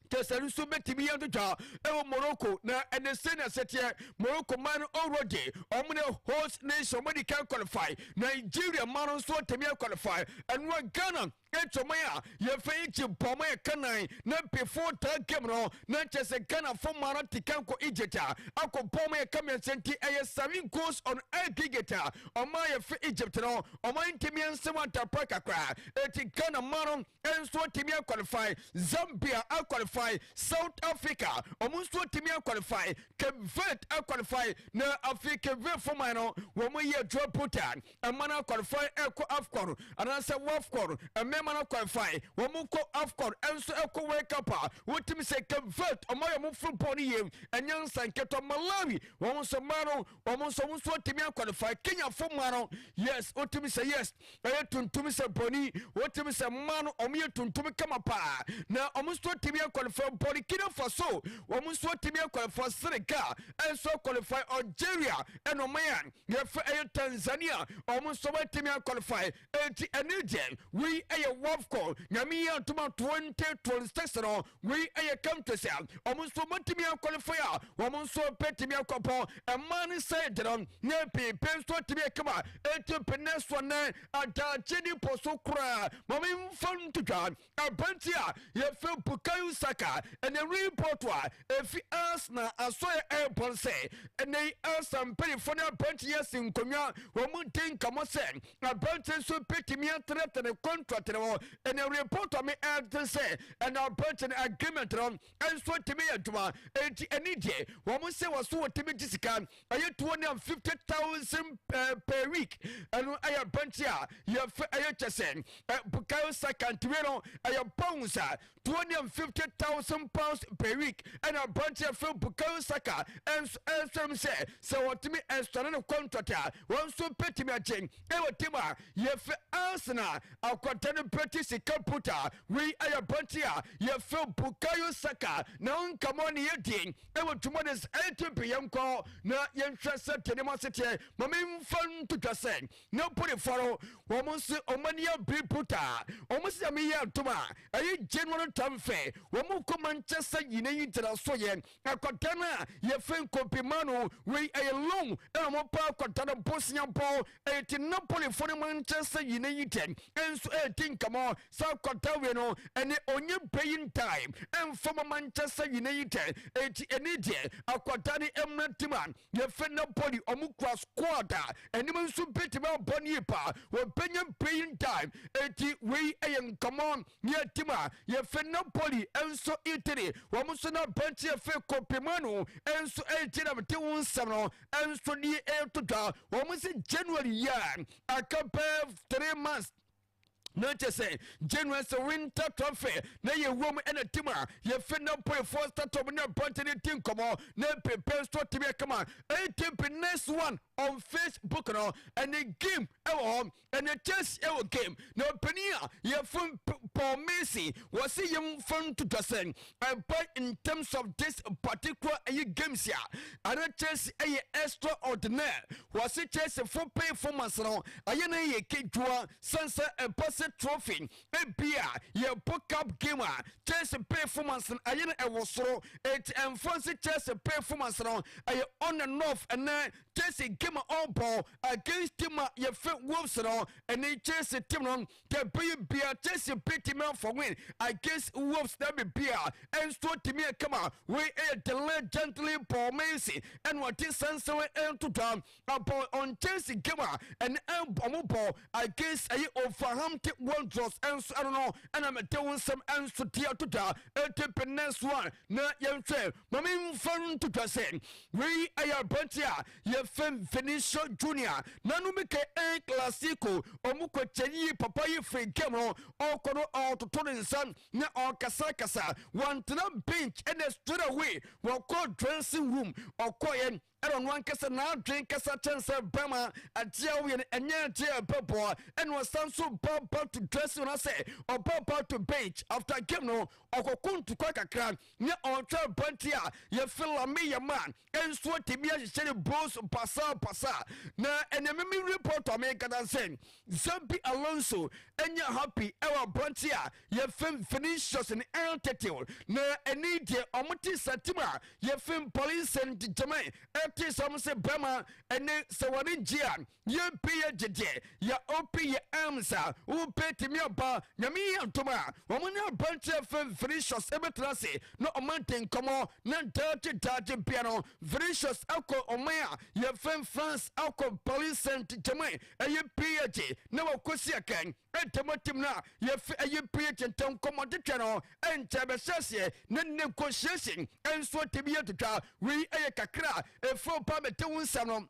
Speaker 3: kyɛ nso bɛtumi yɛn twitwa ɛwɔ Morocco. Na ɛne sɛ na sɛteɛ Morocco man no already ɔmo ne host nation, ɔmo de kan qualify. Nigeria man no nso tumi qualify. Ɛnoa Ghana ɛtɔmɔ a yɛfɛ Egypt bɔmɔ yɛ kanan na before that game no na kyɛ sɛ Ghana fo maa no te kan kɔ Egypt a akɔ bɔmɔ yɛ ka mmiɛnsa, nti ɛyɛ seven goals on aggregate a ɔmo a yɛfɛ Egypt no ɔmo ntumi nsɛm atapa kakra. Eti Ghana maa no nso tumi aqualify, Zambia aqualify, South Africa ɔmo nso tumi aqualify, Cape Verde aqualify. Na afei Cape Verde fo man no wɔn yɛ draw puta ɛma no aqualify ɛkɔ AFCON anaasɛ WAFCON. Mmarima no qualify, wɔn kɔ AFCON ɛnso ɛkɔ World Cup a wotumi sɛ Cape Verde ɔmo ayɛ ɔmo football no yie, ɛnyɛ nsa nketɔ. Malawi wɔn nso mmaa no wɔn nso tumi aqualify. Kenya fo mmaa no, yes, wotumi sɛ yes, ɛyɛ tuntum sɛ bɔni, wotumi sɛ mmaa no ɔmo yɛ tuntum kama paa na ɔmo nso tumi aqualify. Burkina Faso wɔn nso tumi aqualify, Senegal ɛnso qualify, Algeria ɛna ɔmo yɛ yɛfɛ ɛyɛ Tanzania ɔmo nso wɔatumi aqualify. Eti ɛne deɛ wei ɛyɛ Ɛyɛ WAFCON, Nyame yɛ adom a, 2026 no. Wei ɛyɛ countries a wɔn nso wɔatumi aqualify a wɔn nso bɛtumi akɔbɔ mmaa no sɛ de no ne pepe nso atumi akama. Ɛti pene so ne adagye ne pɔ so koraa. Ma memfa nto dwa, aberante a yɛfrɛ Bukayo Saka, ɛnɛ report a ɛfi Arsenal asɔyɛ ɛrebɔ no sɛ ɛnɛ yi Arsenal mpanimfoɔ ne aberante yi asi nkonnwa, wɔn mu di nkɔmmɔ sɛ aberante nso bɛtumi atenatene contract no hɔ. Ɛnɛ report a me ɛde sɛ ɛna aberante no agreement no nso atumi yɛ adwuma, enti ɛne deɛ wɔn sɛ wɔso wɔtumi gye sika ɛyɛ 250,000 per week. Ɛno ɛyɛ aberante a yɛfɛ ɛyɛ kyɛ sɛ Bukayo Saka ntiwe no ɛyɛ pounds a £250,000 per week. Ɛna aberante a fɛ Bukayo Saka ɛnso ɛnsɛm sɛ wɔtumi ɛsɔre ne contract a, wɔn nso bɛtumi agye ɛwɔ team a yɛfɛ Arsenal. Akwata no bɛti sika puta. Wei ɛyɛ aberante a yɛfɛ Bukayo Saka na nkamɔ ne yɛdie ɛwɔ dwuma ne ɛnti bi. Yɛnkɔ na yɛnhwɛ sɛ deɛ ne mu aseteɛ. Ma memfa ntotwa sɛ Napolifoɔ no, wɔn nso wɔn ani abiri puta. Wɔn sɛ meyɛ atom a ɛyɛ January transfer, wɔn kɔ Manchester United so yɛ akɔda no a yɛfɛ nkɔpima no. Wei ɛyɛ loan ɛna wɔn pa akɔda no bosia bɔ. Ɛyɛ ti Napolifoɔ no, Manchester United nso ɛredi nkɔmɔ sɛ akɔda wei no ɛne onye paying time ɛnfam Manchester United. Ɛti ɛne deɛ akɔda no ɛmuna team a yɛfɛ Napoli. Ɔmo kura squad a ɛnim nso bɛtumi abɔ ne yie paa, wɔbɛnya playing time. Eti wei ɛyɛ nkɔmɔ ne team a yɛfɛ Napoli nso Italy, wɔn nso na aberante yɛfɛ Kopimano nso ɛgye na mete wo nsɛm no nso ne ɛto dwa. Wɔn nso January yi a aka bɛɛ 3 months na kyɛ sɛ January sɛ winter transfer na yɛ wom, ɛna team a yɛfɛ Napolifoɔ startup ne aberante ne ti nkɔmmɔ na pepe nso tumi akama. Ɛtp next one on Facebook no, ɛne game ɛwɔ hɔ, ɛne Chelsea ɛwɔ game na ɔpanin a yɛfɛ Paul Mason wɔsi yɛmfa ntotwa sɛ ɛba in terms of this particular ɛyɛ games a ɛne Chelsea ɛyɛ extraordinaire. Wɔsi Chelsea fo performance no ɛyɛ ne yɛ kedua sɛnsɛ ɛba sɛ trophy ebi a yɛbɔ cup game a, Chelsea performance no ɛyɛ no ɛwɔ soro. Eti ɛnfa nsi Chelsea performance no ɛyɛ on and off. Ɛnɛ Chelsea game a ɔbɔ against team a yɛfɛ Wolves no, ɛne Chelsea team no tɛbɛyɛ bia Chelsea bɛtumi afɔ win against Wolves na bibia ɛnso tumi ɛkama. Wei ɛyɛ the legendary Paul Mason ɛna ɔde sɛnsɛn ɛnto dwa about on Chelsea game a ɛne ɛbɔ mo bɔ against ɛyɛ Wolverhampton Wanderers. Ɛnso ɛno no ɛna mɛde wo nsɛm ɛnso te ato dwa. Ɛte next one na yɛnhwɛ. Maame nfa nto dwa sɛ wei ɛyɛ aberante a yɛfɛ Vinicius Junior nanu bi kɛ El Clasico ɔmo kɔ kyɛ yie papa yi firi game no, ɔkɔ no ɔtoto ne nsa na ɔkasakasa, wɔntena bench, ɛna straight away wɔkɔ dressing room. Ɔkɔyɛ ɛna ɔno ankasa n'adwen kasa kyɛn sɛ bɛma adeɛ a woyɛ no ɛnyɛ adeɛ a ɛbɛboa. Ɛna ɔsan so ba back to dressing room sɛ ɔba back to bench after game no, ɔkɔko ntokwa kakra ne ɔtwa aberante a yɛfɛ Lamine Yamal nso atumi ahyehyɛ ne bros basa basa. Na ɛnɛ mimi report a mekata sɛ Xabi Alonso ɛnyɛ happy ɛwɔ aberante a yɛfɛ Vinicius ne altitude na ɛne deɛ ɔmo te sa team a yɛfɛ Paris Saint Germain ɛte sɛ ɔmo sɛ bɛrima ɛne sɛ wɔne gye a yɛpɛ yɛ gyegye yɛ open yɛ arms a wopɛ tumi aba. Nyame yɛ ntom a wɔn ne aberanteɛ fɛ Vinicius ɛbɛtena ase na ɔma nte nkɔmmɔ na daakye daakye bia no Vinicius akɔ ɔman a yɛfɛ France, akɔ Paris Saint Germain ɛyɛ PSG na wɔkɔsi akan ɛntɛmɔ team no a yɛfɛ ɛyɛ PSG. Ntɛm nkɔmmɔdetwɛ no ɛnkyɛ bɛhyɛ aseɛ na negotiation ɛnso tumi yɛ twitwa. Wei ɛyɛ kakra ɛfɛ pa mɛte wo nsɛm no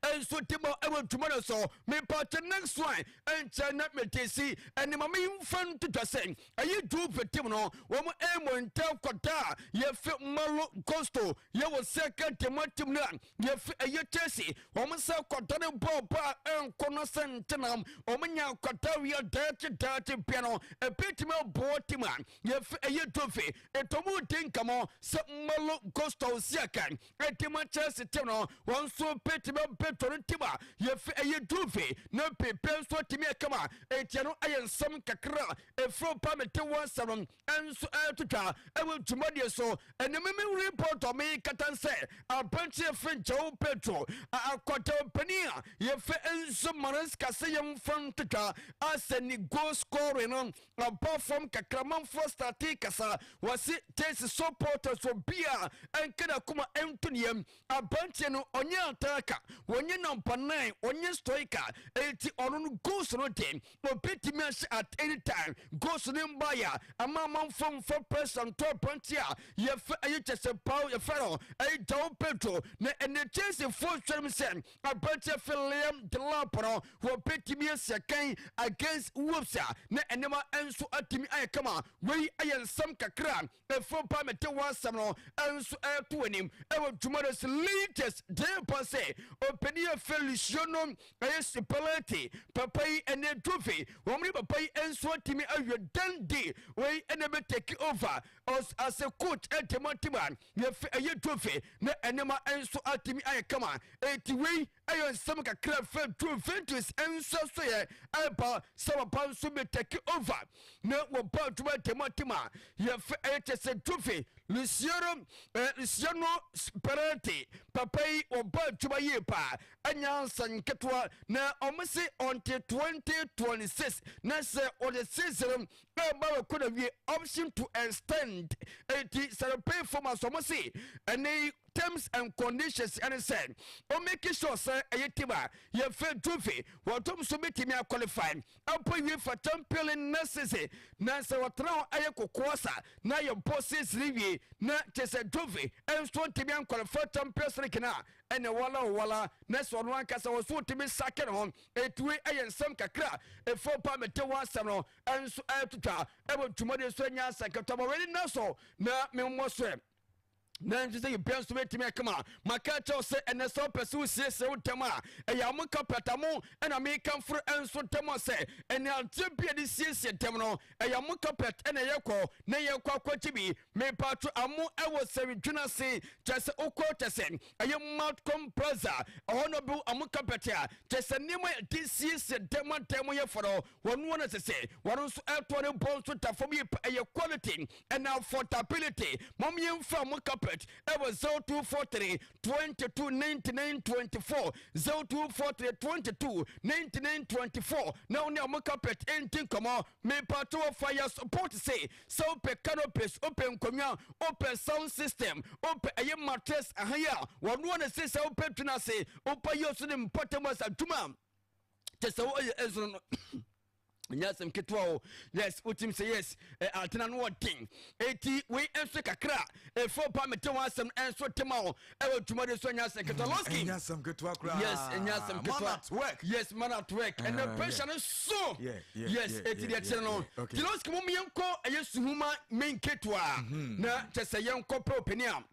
Speaker 3: nso te mɔ ɛwɔ ntoma no so. Mepatɛ next one ɛnkyɛn na mete si ɛne ma memfa ntotwa sɛ ɛyɛ Juve team no, wɔn ɛmɔ ntɛm kɔda a yɛfɛ Malo Gusto yɛwɔ second team team no a yɛfɛ ɛyɛ Chelsea. Wɔn sɛ kɔda no bɔɔl ba a ɛnkɔ no sɛ ntenam wɔn nya kɔda wia daakye daakye bia no ɛbɛtumi aboɔ team a yɛfɛ ɛyɛ Juve. Ɛtɔmu di nkɔmɔ sɛ Malo Gusto si aka ɛde ma Chelsea team no, wɔn nso bɛtumi. Pedro no team a yɛfɛ ɛyɛ Juve na pepe nso atumi akama. Ɛtia no ɛyɛ nsɛm kakra ɛfiri pa mete wɔn nsɛm no nso ɛreto twa ɛwɔ dwumadie so. Ɛne meme report a mekata sɛ aberanteɛ firi João Pedro akɔda panin a yɛfɛ nso Maresca sɛ yɛmfa nto twa asɛ ne goal scoring no aba fam kakra. Manfoɔ starte kasa, wɔse Chelsea supporters obi a ɛnka n'akoma ɛnto ne yam. Aberanteɛ no ɔnyɛ attacker, wɔnyɛ number 9, ɔnyɛ striker, eti ɔno no goals no de obetumi ahyɛ at any time. Goals no mbaeɛ ama amanfoɔ mfa pressure ntɔ aberanteɛ a yɛfɛ ɛyɛ kyɛ sɛ Pau yɛfɛ no ɛyɛ João Pedro. Na ɛnɛ Chelsea foɔ hwɛ mu sɛ aberanteɛ fɛ Liam Delap no wɔbɛtumi asi akan against Wolves a na nneɛma nso atumi ayɛ kama. Wei ayɛ nsɛm kakra ɛfo pa mete wɔ asɛm no nso ɛto anim ɛwɔ dwuma no so. Latest deɛ pa sɛ ɔpanin yɛ fɛ Luciano ɛyɛ Spalletti papa yi, ɛne Juve wɔn ne papa yi nso atumi awie dande. Wei ɛna bɛ take over as a coach ɛde ma team a yɛfɛ ɛyɛ Juve na nneɛma nso atumi ayɛ kama. Eti wei ɛyɛ nsɛm kakra fɛ Juventus nso so yɛ ɛba sɛ papa nso bɛ take over na wɔba adwuma de ma team a yɛfɛ ɛyɛ kyɛ sɛ Juve. Luciano Spalletti papa yi wɔba adwuma yie paa, ɛnya nsa nketewa na ɔmo se until 2026 na sɛ ɔde season ɛba wɔ kɔ na wie, option to extend. Eti sɛ pay for ma so ɔmo se ɛne terms and conditions ɛne sɛ ɔ make sure sɛ ɛyɛ team a yɛfɛ Juve wɔtom so bɛtumi a qualify ɛmpo UEFA Champion League next season. Na sɛ wɔtena hɔ ɛyɛ kokoa sa na yɛbɔ season wie na kyɛ sɛ Juve ɛnso ntumi an qualify Champions League na ɛna wala wala na sɛ ɔno ankasa wɔ so ntumi sake ne ho. Etue ɛyɛ nsɛm kakra efo pa mete wɔn asɛm no ɛnso ɛtotwa ɛwɔ dwumadie so. Anya asɛm ketewa ma wɔn na so na memmɔ so ɛ na nso sɛ yɛbia nso bɛtumi akama maka kyɛw sɛ ɛnɛ sɛ wopɛ sɛ wosiesie wo dɛm a ɛyɛ amo carpet mo ɛna mekamforo nso dɛm a sɛ ɛne adeɛ bi a de siesie dɛm no ɛyɛ amo carpet ɛna yɛkɔ na yɛkɔ akɔgye bi. Mepatwo amo ɛwɔ sɛredwena ase kyɛ sɛ wokɔ kyɛ sɛ ɛyɛ Malcom Plaza ɛhɔ no bi amo carpet a kyɛ sɛ nneɛma yɛde siesie dɛm a dɛm yɛ fɔrɔ wɔn wɔn sɛ sɛ wɔn nso ɛtɔ ne bɔ nso da fam yi, ɛyɛ quality ɛna affordability. Mɔm yɛn fa mo carpet ɛwɔ 0243 22 99 24, 0243 22 99 24 na wɔn a mo carpet ɛnti nkɔmɔ. Mepatɔ wɔ fire support se sɛ wopɛ canopies, wopɛ nkonnwa, wopɛ sound system, wopɛ ɛyɛ mattress ahan a wɔn wɔn sɛ sɛ wopɛ twene ase wopɛ yɛ so ne mpɔtam asa adwuma kyɛ sɛ wɔyɛ ɛnso no nyɛ asɛm ketewa o. Yes, wotim sɛ yes, atena no wɔden. Eti wei nso kakra ɛfo pa mete ho asɛm nso tema o ɛwɔ dwumadi so. Nyɛ asɛm ketewa, Lɔski.
Speaker 2: Ɛnyɛ asɛm ketewa koraa.
Speaker 3: Yes, ɛnyɛ asɛm ketewa.
Speaker 2: Man at work.
Speaker 3: Yes, man at work ɛnɛ pressure no so. Yes, eti deɛ kyerɛ no ti Lɔski mo yɛnkɔ ɛyɛ suhuma main ketewa na kyɛ sɛ yɛnkɔ pɛ opani a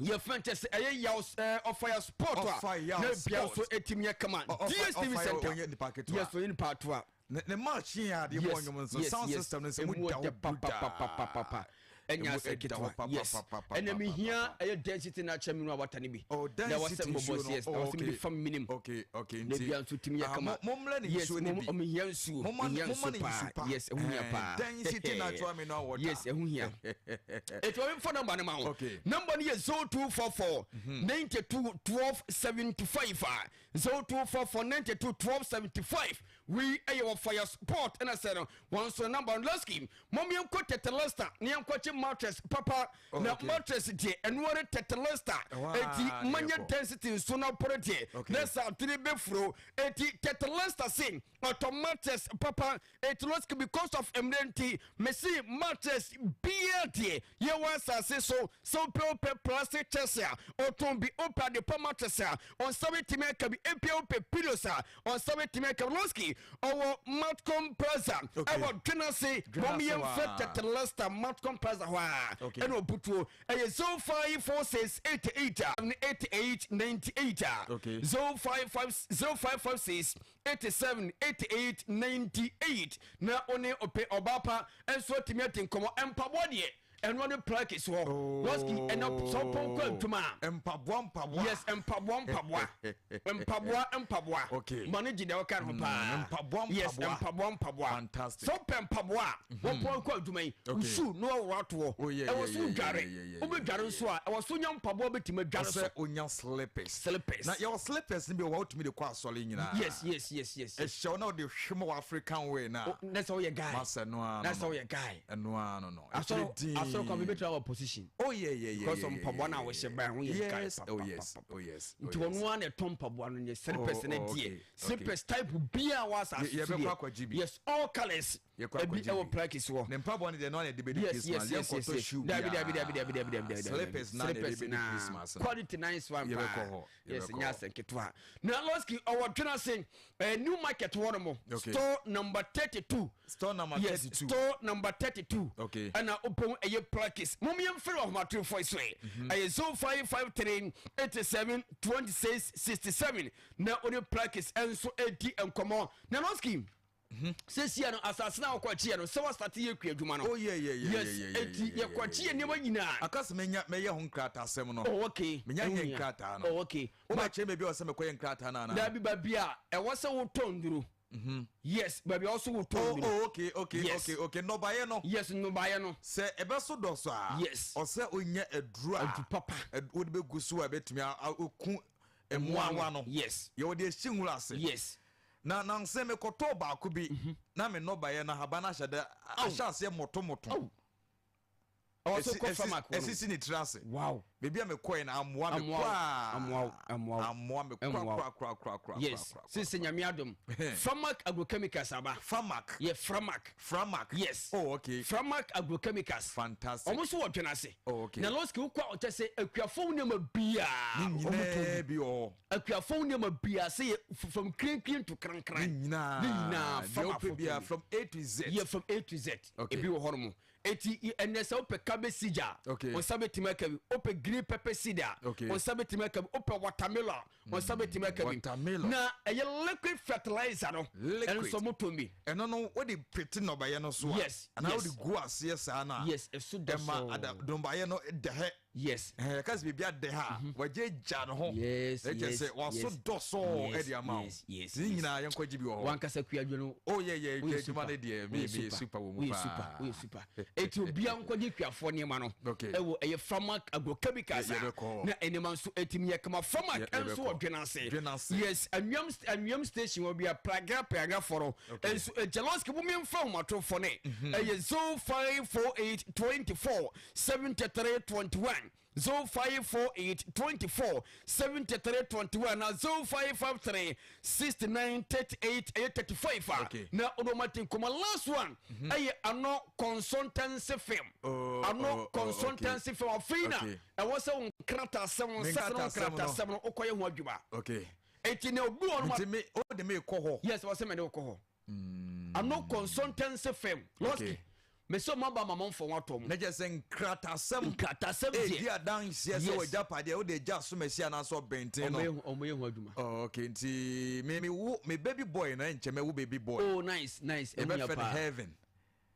Speaker 3: yɛfrɛ kyɛ sɛ ɛyɛ yaw ɔfa ya sport a
Speaker 2: Ɔfa Yaw
Speaker 3: na bia
Speaker 2: Sport.
Speaker 3: so ɛtumi yɛ kama. DSTV
Speaker 2: Ɔfa Yaw,
Speaker 3: Center.
Speaker 2: ɔnyɛ nipa ketewa.
Speaker 3: Yes, ɔnyɛ nipa atoa.
Speaker 2: Ne machine a deɛ bɔ nnwom nso sound system no nso mu
Speaker 3: emu
Speaker 2: da
Speaker 3: ɔdɛ
Speaker 2: hɔ brutal.
Speaker 3: papapapapa, ɛnyɛ
Speaker 2: Emu
Speaker 3: asɛ
Speaker 2: ɛda hɔ
Speaker 3: ketewa.
Speaker 2: papa,
Speaker 3: Yes,
Speaker 2: papa,
Speaker 3: ɛnna
Speaker 2: papa,
Speaker 3: mehia
Speaker 2: papa.
Speaker 3: ɛyɛ density na akyɛ mi no a wata ne bi
Speaker 2: Oh,
Speaker 3: na
Speaker 2: density
Speaker 3: wɔsɛ mbɔbɔ
Speaker 2: nsuo no.
Speaker 3: yes, na
Speaker 2: Oh,
Speaker 3: wɔsɛ mede fam minim
Speaker 2: okay
Speaker 3: na
Speaker 2: nti
Speaker 3: bia nso tumi yɛ
Speaker 2: ah,
Speaker 3: kama.
Speaker 2: mommrɛ ne
Speaker 3: Yes,
Speaker 2: nsuo no bi.
Speaker 3: mehia nsuo. Mehia
Speaker 2: Momma
Speaker 3: nsuo
Speaker 2: ne
Speaker 3: paa.
Speaker 2: nsu pa.
Speaker 3: Yes, ɛho hia paa.
Speaker 2: Density natural mineral water.
Speaker 3: Yes, ɛho hia. Ètò ọ̀rẹ́ fún nọ́mbà ni ma ho. Nọ́mbà ni yɛ 0244 92 12 75 a 0244 92 12 75. Wei ɛyɛ wɔ fire sport ɛna sɛ no wɔn nso nọ́mbà no. Lɔski mɔm yɛn kɔ Tete Lester ne yɛn kɔ kye mattress papa na mattress deɛ ɛnuare Tete Lester.
Speaker 2: Ɛhɔ
Speaker 3: Eti
Speaker 2: ara na
Speaker 3: manyɛ
Speaker 2: yɛkɔ.
Speaker 3: density nso na pɔrɔ deɛ na sɛ atiri bɛ furo. Eti Tete Lester se ɔtɔ mattress papa. Eti lɔski because of mmerɛ nti mesi mattress bia deɛ yɛwɔ asase so sɛ wopɛ plastic chairs a ɔtɔn bi, wopɛ adepa mattress a ɔnsa bɛtumi aka bi, ebia wopɛ pillows a ɔnsa bɛtumi aka bi. Lɔski ɔwɔ Matcom Plaza ɛwɔ Dwenase.
Speaker 2: Dwenase
Speaker 3: mɔm yɛmfrɛ
Speaker 2: hɔ a.
Speaker 3: Tete Lester Matcom Plaza hɔ a ɛna ɔbutuo ɛyɛ 0546 88 a 88 98 a 055 0556 87 88 98 na ɔne ɔpɛ ɔbaa pa nso atumi ati nkɔmmɔ. Mpaboa deɛ Ɛno ne plakis hɔ. Lɔski ɛnɛ sɛ wopɔn kɔ adwuma
Speaker 2: a. Mpaboa mpaboa.
Speaker 3: Yes, mpaboa mpaboa. Mpaboa mpaboa.
Speaker 2: Okay.
Speaker 3: Ma ne gye deɛ wɔka no ho paa.
Speaker 2: Mpaboa mpaboa.
Speaker 3: Yes, mpaboa mpaboa.
Speaker 2: Fantastic.
Speaker 3: Sɛ wopɛ mpaboa a, wɔpɔn kɔ adwuma yi, wo shoe na wɔworɔ atoɔ.
Speaker 2: Oh, yeah,
Speaker 3: Ɛwɔ
Speaker 2: yeah,
Speaker 3: so
Speaker 2: yeah,
Speaker 3: wodware.
Speaker 2: yeah, yeah, yeah,
Speaker 3: Wobɛdware
Speaker 2: yeah,
Speaker 3: nso a, ɛwɔ so nya mpaboa bɛtumi adware so.
Speaker 2: Ɔsɛ onya slippers.
Speaker 3: Slippers.
Speaker 2: Na yɛwɔ slippers no bi wɔ hɔ a wotumi de kɔ asɔre nyinaa.
Speaker 3: Yes.
Speaker 2: Ɛhyɛ wo na wode hwem wɔ African way no a.
Speaker 3: Oh, na sɛ woyɛ guy.
Speaker 2: Masɛ no ara
Speaker 3: Na
Speaker 2: no
Speaker 3: sɛ
Speaker 2: no.
Speaker 3: woyɛ guy.
Speaker 2: Ɛno ara no no.
Speaker 3: Asɔre
Speaker 2: Ɛkyerɛ din.
Speaker 3: asɔre kwan bi bɛtumi awɔ position.
Speaker 2: Oh yeah yeah yeah.
Speaker 3: Because
Speaker 2: yeah,
Speaker 3: of
Speaker 2: yeah,
Speaker 3: mpaboa no a
Speaker 2: yeah,
Speaker 3: wɔhyɛ
Speaker 2: yeah.
Speaker 3: ban ho yɛ guy
Speaker 2: Yes,
Speaker 3: papa,
Speaker 2: oh
Speaker 3: papa,
Speaker 2: yes,
Speaker 3: papa.
Speaker 2: oh yes. oh
Speaker 3: Nti
Speaker 2: yes.
Speaker 3: ɔno ara na ɛtɔ mpaboa no nyɛ slippers
Speaker 2: Oh,
Speaker 3: no
Speaker 2: oh,
Speaker 3: deɛ.
Speaker 2: okay,
Speaker 3: Slippers type biara wɔ asase
Speaker 2: Yɛ-
Speaker 3: so
Speaker 2: yɛbɛkɔ
Speaker 3: deɛ.
Speaker 2: akɔgye bi.
Speaker 3: Yes, all colours.
Speaker 2: Yɛkɔ
Speaker 3: Ebi
Speaker 2: akɔgye
Speaker 3: ɛwɔ
Speaker 2: bi.
Speaker 3: Plakis hɔ.
Speaker 2: Ne mpaboa no deɛ ɛno ara na yɛde bɛdi
Speaker 3: Yes,
Speaker 2: Christmas.
Speaker 3: yes, yes,
Speaker 2: Yɛnkɔtɔ
Speaker 3: yes, yes.
Speaker 2: shoe
Speaker 3: Dabi,
Speaker 2: biara.
Speaker 3: dabi, dabi, dabi, dabi, dabi, dabi, dabi.
Speaker 2: Slippers na na yɛde
Speaker 3: Slippers
Speaker 2: bɛdi
Speaker 3: na
Speaker 2: Christmas no.
Speaker 3: quality nice one paa.
Speaker 2: Yɛbɛkɔ hɔ,
Speaker 3: Yes,
Speaker 2: yɛbɛkɔ
Speaker 3: nyɛ
Speaker 2: hɔ.
Speaker 3: asɛ nketewa. Na Lɔski ɔwɔ Dwenase, New Market hɔ nom.
Speaker 2: Okay.
Speaker 3: Store number 32.
Speaker 2: Store number
Speaker 3: Yes,
Speaker 2: 32.
Speaker 3: store number 32.
Speaker 2: Okay.
Speaker 3: Ɛna wopɛn ɛyɛ Plakis. Mom yɛmfrɛ wɔ ahomatorofo yi so ɛ. Ɛyɛ 0553 87 26 67 na wode Plakis nso ɛdi nkɔmmɔ. Na Lɔski, sesia no asase no a wokɔkyeɛ no sɛ woastate yɛ kua adwuma no.
Speaker 2: Oh yeah yeah yeah.
Speaker 3: Yes,
Speaker 2: yeah, yeah,
Speaker 3: eti
Speaker 2: yeah, yeah,
Speaker 3: yɛkɔkye
Speaker 2: yeah,
Speaker 3: yɛ nneɛma nyinaa.
Speaker 2: Aka sɛ menya mɛyɛ ho nkrataasɛm no.
Speaker 3: Oh, okay.
Speaker 2: Menya
Speaker 3: Ɛho
Speaker 2: nyɛ
Speaker 3: hia.
Speaker 2: nkrataa no.
Speaker 3: Oh, okay.
Speaker 2: Wobɛkyerɛ me baabi a ɔsɛ mekɔyɛ nkrataa no anaa?
Speaker 3: Dabi, baabi a ɛwɔ sɛ wotɔ nduro. Yes, baabi a ɔsɛ wotɔ
Speaker 2: Oh,
Speaker 3: nduro.
Speaker 2: oh, okay, okay,
Speaker 3: Yes.
Speaker 2: okay. Nnɔbaeɛ no.
Speaker 3: Yes, nnɔbaeɛ no.
Speaker 2: Sɛ ɛbɛso dɔso a.
Speaker 3: Yes.
Speaker 2: Ɔsɛ onya aduro a.
Speaker 3: Adu papa.
Speaker 2: Wode bɛgu so a ɛbɛtumi aku mmoawa no.
Speaker 3: Yes.
Speaker 2: Yɛwɔ deɛ ɛhye nwura ase.
Speaker 3: Yes.
Speaker 2: Na nansɛ mekɔtɔɔ baako bi na me nnɔbaeɛ no ahaban no ahyɛ dɛ ahyɛ aseɛ mɔtomɔto.
Speaker 3: Aw. Ɛwɔ sɛ wokɔ Framac hɔ no.
Speaker 2: Ɛsisi ne tiri ase.
Speaker 3: Wow.
Speaker 2: Baabi a mekɔɛ no amoa me
Speaker 3: Amoa wo,
Speaker 2: koraa.
Speaker 3: amoa wo, amoa wo.
Speaker 2: Amoa me
Speaker 3: Ɛmmoa wo.
Speaker 2: kora kora kora kora
Speaker 3: Yes.
Speaker 2: kora.
Speaker 3: Sisi Nyame adom. Framac Agrochemicals aba.
Speaker 2: Framac.
Speaker 3: Yɛ Framac.
Speaker 2: Framac.
Speaker 3: Yes.
Speaker 2: Oh okay.
Speaker 3: Framac Agrochemicals.
Speaker 2: Fantastic.
Speaker 3: Ɔmo nso wɔ dwene ase.
Speaker 2: Oh, okay.
Speaker 3: Na Lɔski wokɔ a ɔkyɛ sɛ akuafo nneɛma biara.
Speaker 2: Ne
Speaker 3: Ɔmo tɔn
Speaker 2: nyinaa
Speaker 3: bi.
Speaker 2: bi wɔ hɔ.
Speaker 3: Akuafo nneɛma biara sɛ yɛ from krinkrin to krankran.
Speaker 2: Ne nyinaa.
Speaker 3: Ne nyinaa
Speaker 2: Deɛ
Speaker 3: Framac
Speaker 2: wopɛ
Speaker 3: fo
Speaker 2: biara
Speaker 3: tɔn bi.
Speaker 2: from A to Z.
Speaker 3: Yɛ from A to Z.
Speaker 2: Okay.
Speaker 3: Ebi wɔ hɔ nom. Eti ɛnɛ sɛ wopɛ cabbage seed a,
Speaker 2: Okay.
Speaker 3: wo nsa bɛtumi aka bi. Wopɛ green pepper seed a,
Speaker 2: Okay.
Speaker 3: wo nsa bɛtumi aka bi. Wopɛ watermelon a, wo nsa bɛtumi aka bi.
Speaker 2: Watermelon.
Speaker 3: Na ɛyɛ liquid fertilizer no.
Speaker 2: Liquid.
Speaker 3: Ɛno nso ɔmo tɔn bi.
Speaker 2: Ɛno no wode pete nnɔbaeɛ no so a.
Speaker 3: Yes,
Speaker 2: Anaa
Speaker 3: yes.
Speaker 2: wode gu aseɛ saa no a.
Speaker 3: Yes, ɛso da
Speaker 2: Ɛma
Speaker 3: so.
Speaker 2: ada nnɔbaeɛ no dɛhɛ.
Speaker 3: Yes.
Speaker 2: Ɛhɛn, yɛka sɛ biribi adɛ ha a, wagye agya ne ho.
Speaker 3: Yes,
Speaker 2: Ɛkyɛ
Speaker 3: yes,
Speaker 2: sɛ waso
Speaker 3: yes.
Speaker 2: dɔsɔɔ
Speaker 3: Yes,
Speaker 2: ɛde ama wo.
Speaker 3: yes,
Speaker 2: Nti ne
Speaker 3: yes.
Speaker 2: nyinaa yɛnkɔgye bi wɔ hɔ.
Speaker 3: Wankasa kua adwo no.
Speaker 2: Oh yeah, yeah,
Speaker 3: Woyɛ
Speaker 2: kua adwuma
Speaker 3: super.
Speaker 2: no deɛ,
Speaker 3: Woyɛ
Speaker 2: me super
Speaker 3: super.
Speaker 2: wɔ mu
Speaker 3: Woyɛ
Speaker 2: paa.
Speaker 3: super, woyɛ super. Eti obiara nkɔgye kuafoɔ nneɛma no.
Speaker 2: Okay.
Speaker 3: Ɛwɔ ɛyɛ Framac agrochemicals a,
Speaker 2: Yɛbɛkɔ.
Speaker 3: na nneɛma nso etimi yɛ kama. Framac nso
Speaker 2: Yɛbɛkɔ.
Speaker 3: wɔ Dwenase.
Speaker 2: Dwenase.
Speaker 3: Yes, anwuam station wɔ bia Praga Praga fɔrɔ.
Speaker 2: Okay.
Speaker 3: Nso Jalonski bu mi nfa ahomatorofoɔ ne. Ɛyɛ 0548 24 73 21. 0548 24 73 21 na 0553 69 38 ɛyɛ 35 a
Speaker 2: Okay.
Speaker 3: na ɔdɔmati nkɔmɔ. Last one ɛyɛ ano consultancy firm.
Speaker 2: Oh,
Speaker 3: Ano
Speaker 2: oh, oh,
Speaker 3: consultancy firm afei na
Speaker 2: Okay.
Speaker 3: ɛwɔ sɛ wo nkratasɛm, wo
Speaker 2: Me
Speaker 3: nsɛsɛ no
Speaker 2: nkratasɛm no.
Speaker 3: nkratasɛm no wokɔyɛ ho adwuma.
Speaker 2: Okay.
Speaker 3: Enti na obi wɔ no ma
Speaker 2: Nti me wode me kɔ hɔ.
Speaker 3: Yes, wɔ sɛ mɛde wokɔ hɔ. Ano consultancy firm, Lɔski,
Speaker 2: Okay.
Speaker 3: mesɛ ɔma ba ma mɔmfɔ ho atɔ mu.
Speaker 2: Na kyerɛ sɛ nkratasɛm.
Speaker 3: Nkratasɛm
Speaker 2: Ɛdi
Speaker 3: deɛ
Speaker 2: adanseɛ sɛ
Speaker 3: Yes.
Speaker 2: wagya padeɛ wode agya asomasi anaasɛ ɔbɛnten no.
Speaker 3: Ɔmo yɛ ho adwuma.
Speaker 2: Oh, okay, nti me wo me baby boy na nkyɛ mɛwo baby boy.
Speaker 3: Oh, nice, nice. Ɛmu yɛ
Speaker 2: Yɛbɛfrɛ no
Speaker 3: paa.
Speaker 2: Heaven.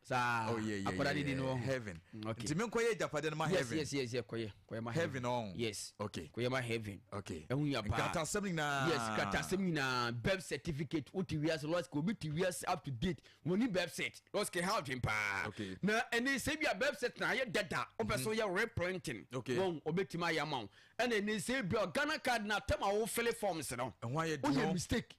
Speaker 3: Saa.
Speaker 2: Oh yeah, yeah,
Speaker 3: akwadaa
Speaker 2: yeah,
Speaker 3: didi no
Speaker 2: yeah.
Speaker 3: wɔ ho.
Speaker 2: Heaven.
Speaker 3: Okay.
Speaker 2: Nti menkɔyɛ agyapadeɛ no ma
Speaker 3: Yes.
Speaker 2: Heaven.
Speaker 3: Yes, kɔyɛ ma
Speaker 2: Heaven ɔn.
Speaker 3: Yes.
Speaker 2: Okay.
Speaker 3: Kɔyɛ ma Heaven.
Speaker 2: Okay.
Speaker 3: Ɛho yɛ paa.
Speaker 2: Nkratasɛm no nyinaa.
Speaker 3: Yes, kratasɛm nyinaa, birth certificate. Wote wiase, lɔski, obi te wiase up to date wɔni birth cert, lɔski ha adwen paa.
Speaker 2: Okay.
Speaker 3: Na ɛne sɛ bi a birth cert na ayɛ dada, wopɛ sɛ woyɛ reprinting,
Speaker 2: Okay.
Speaker 3: wɔn obɛtumi ayɛ ama wo. Ɛna ɛne sɛ bi a Ghana card na atɛm a wofele forms no,
Speaker 2: Ɛho ayɛ
Speaker 3: woyɛ
Speaker 2: dino.
Speaker 3: mistake,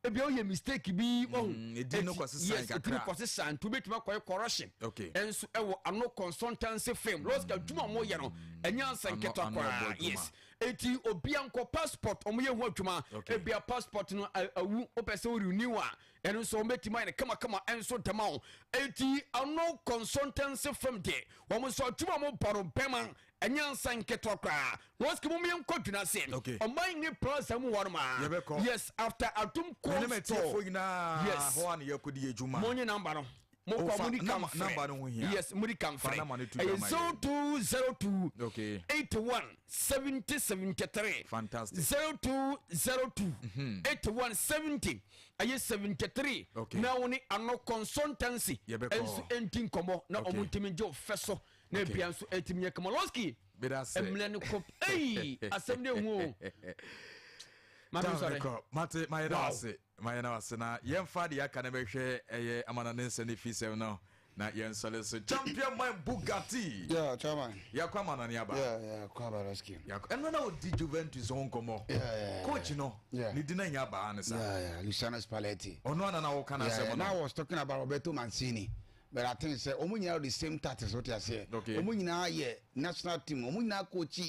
Speaker 3: ebi woyɛ mistake bi wɔn
Speaker 2: Edin no kɔsesan
Speaker 3: yes, edin no
Speaker 2: kakra.
Speaker 3: kɔsesan nti wobɛtumi akɔyɛ correction.
Speaker 2: Okay.
Speaker 3: Ɛnso ɛwɔ ano consultancy firm, lɔski adwuma a wɔyɛ no ɛnyɛ ansa
Speaker 2: Ano-
Speaker 3: nketewa
Speaker 2: ano
Speaker 3: koraa.
Speaker 2: ɛbɔ adwuma.
Speaker 3: Yes, eti obia nkɔ passport, ɔmo yɛ ho adwuma.
Speaker 2: Okay.
Speaker 3: Ebia passport no awu, wopɛ sɛ wo renew a, ɛno nso wɔbɛtumi ayɛ no kamakama ɛnso dama wo. Eti ano consultancy firm deɛ, wɔn nso adwuma a wɔbɔ no bɛma ɛnyɛ ansa nketewa koraa. Lɔski, mo yɛnkɔ dwena se
Speaker 2: Okay.
Speaker 3: ɔman ne plaza mu hɔ nom a.
Speaker 2: Yɛbɛkɔ.
Speaker 3: Yes, after Adum
Speaker 2: Mene
Speaker 3: Cold
Speaker 2: matiefoɔ
Speaker 3: Store.
Speaker 2: nyinaa
Speaker 3: Yes.
Speaker 2: hɔ a ne yɛkɔdi yɛ adwuma.
Speaker 3: Mo nye number no. Mokɔ a
Speaker 2: Fa
Speaker 3: modi kan
Speaker 2: number-
Speaker 3: frɛ.
Speaker 2: number no ho hia.
Speaker 3: Yes, modi kan
Speaker 2: Fa
Speaker 3: frɛ.
Speaker 2: number no to
Speaker 3: Ɛyɛ
Speaker 2: dwa ma yɛn.
Speaker 3: 0202
Speaker 2: Okay.
Speaker 3: 81 70 73.
Speaker 2: Fantastic.
Speaker 3: 0202 81 70 ɛyɛ 73.
Speaker 2: Okay.
Speaker 3: Na wo ne ano consultancy
Speaker 2: Yɛbɛkɔ.
Speaker 3: ɛnso ɛnti nkɔmmɔ na
Speaker 2: Okay.
Speaker 3: ɔmo ntumi ngye wo fɛ so na
Speaker 2: Okay.
Speaker 3: ebia nso ɛtumi yɛ kama. Lɔski
Speaker 2: Meda ase.
Speaker 3: mmerɛ no kɔ ei, asɛm de hu o. Maame
Speaker 2: Down
Speaker 3: sɔre.
Speaker 2: kɔ. Mate, mayɛ na
Speaker 3: Wow.
Speaker 2: wase, mayɛ na wase, na yɛmfa deɛ aka no bɛhwɛ ɛyɛ amana ne nsɛ ne fisɛm no na yɛnsɔre so. Champion man Bugatti.
Speaker 4: Yeah, chairman.
Speaker 2: Yɛakɔ amana ne aba.
Speaker 4: Yeah, Kwaba Rescue.
Speaker 2: Yɛakɔ. Ɛno na ɔdi Juventus ho nkɔmmɔ.
Speaker 4: Yeah.
Speaker 2: Coach no ne di na nya abaa ne sa.
Speaker 4: Yeah, Luciano Spalletti.
Speaker 2: Ɔno ana na woka no
Speaker 4: Yeah,
Speaker 2: asɛm
Speaker 4: now
Speaker 2: no.
Speaker 4: I was talking about Roberto Mancini, but I think sɛ ɔmo nyinaa the same tactics, what I say. Ɔmo nyinaa yɛ national team, ɔmo nyinaa coach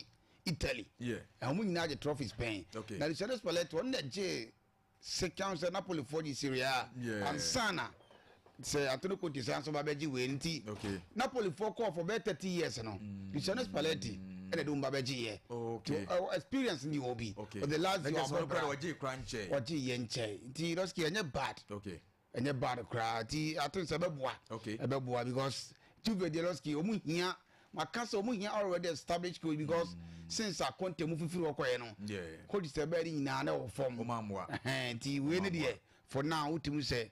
Speaker 4: Italy. Ɔmo nyinaa gye trophies pɛn. Na Luciano Spalletti, ɔno na gye second sɛ Napoli fo gye Serie A. Ansana sɛ Antonio Conte san so ba bɛgye wei nti. Napoli fo kɔɔ for bɛyɛ 30 years no. Luciano Spalletti ɛna de wɔn ba bɛgye yɛ. To, experience ni wɔ bi. But the last
Speaker 2: Na
Speaker 4: year
Speaker 2: kyerɛ sɛ ɔno
Speaker 4: ɔbɔ bra.
Speaker 2: koraa wɔgye kora nkyɛn.
Speaker 4: Ɔgye yɛ nkyɛn nti Lɔski ɛnyɛ bad. Ɛnyɛ bad koraa nti I think sɛ ɛbɛboa. Ɛbɛboa because Juve deɛ, Lɔski, ɔmu hia, maka sɛ ɔmu hia already established coach because since akonte mu fifiri wɔkɔɛ no, coach sɛ ɛbɛyɛ ne nyinaa na ɛwɔ fam.
Speaker 2: Ɔmo amoa.
Speaker 4: Ɛhɛn, nti wei ne
Speaker 2: Ɔmo amoa.
Speaker 4: deɛ, for now wotumi sɛ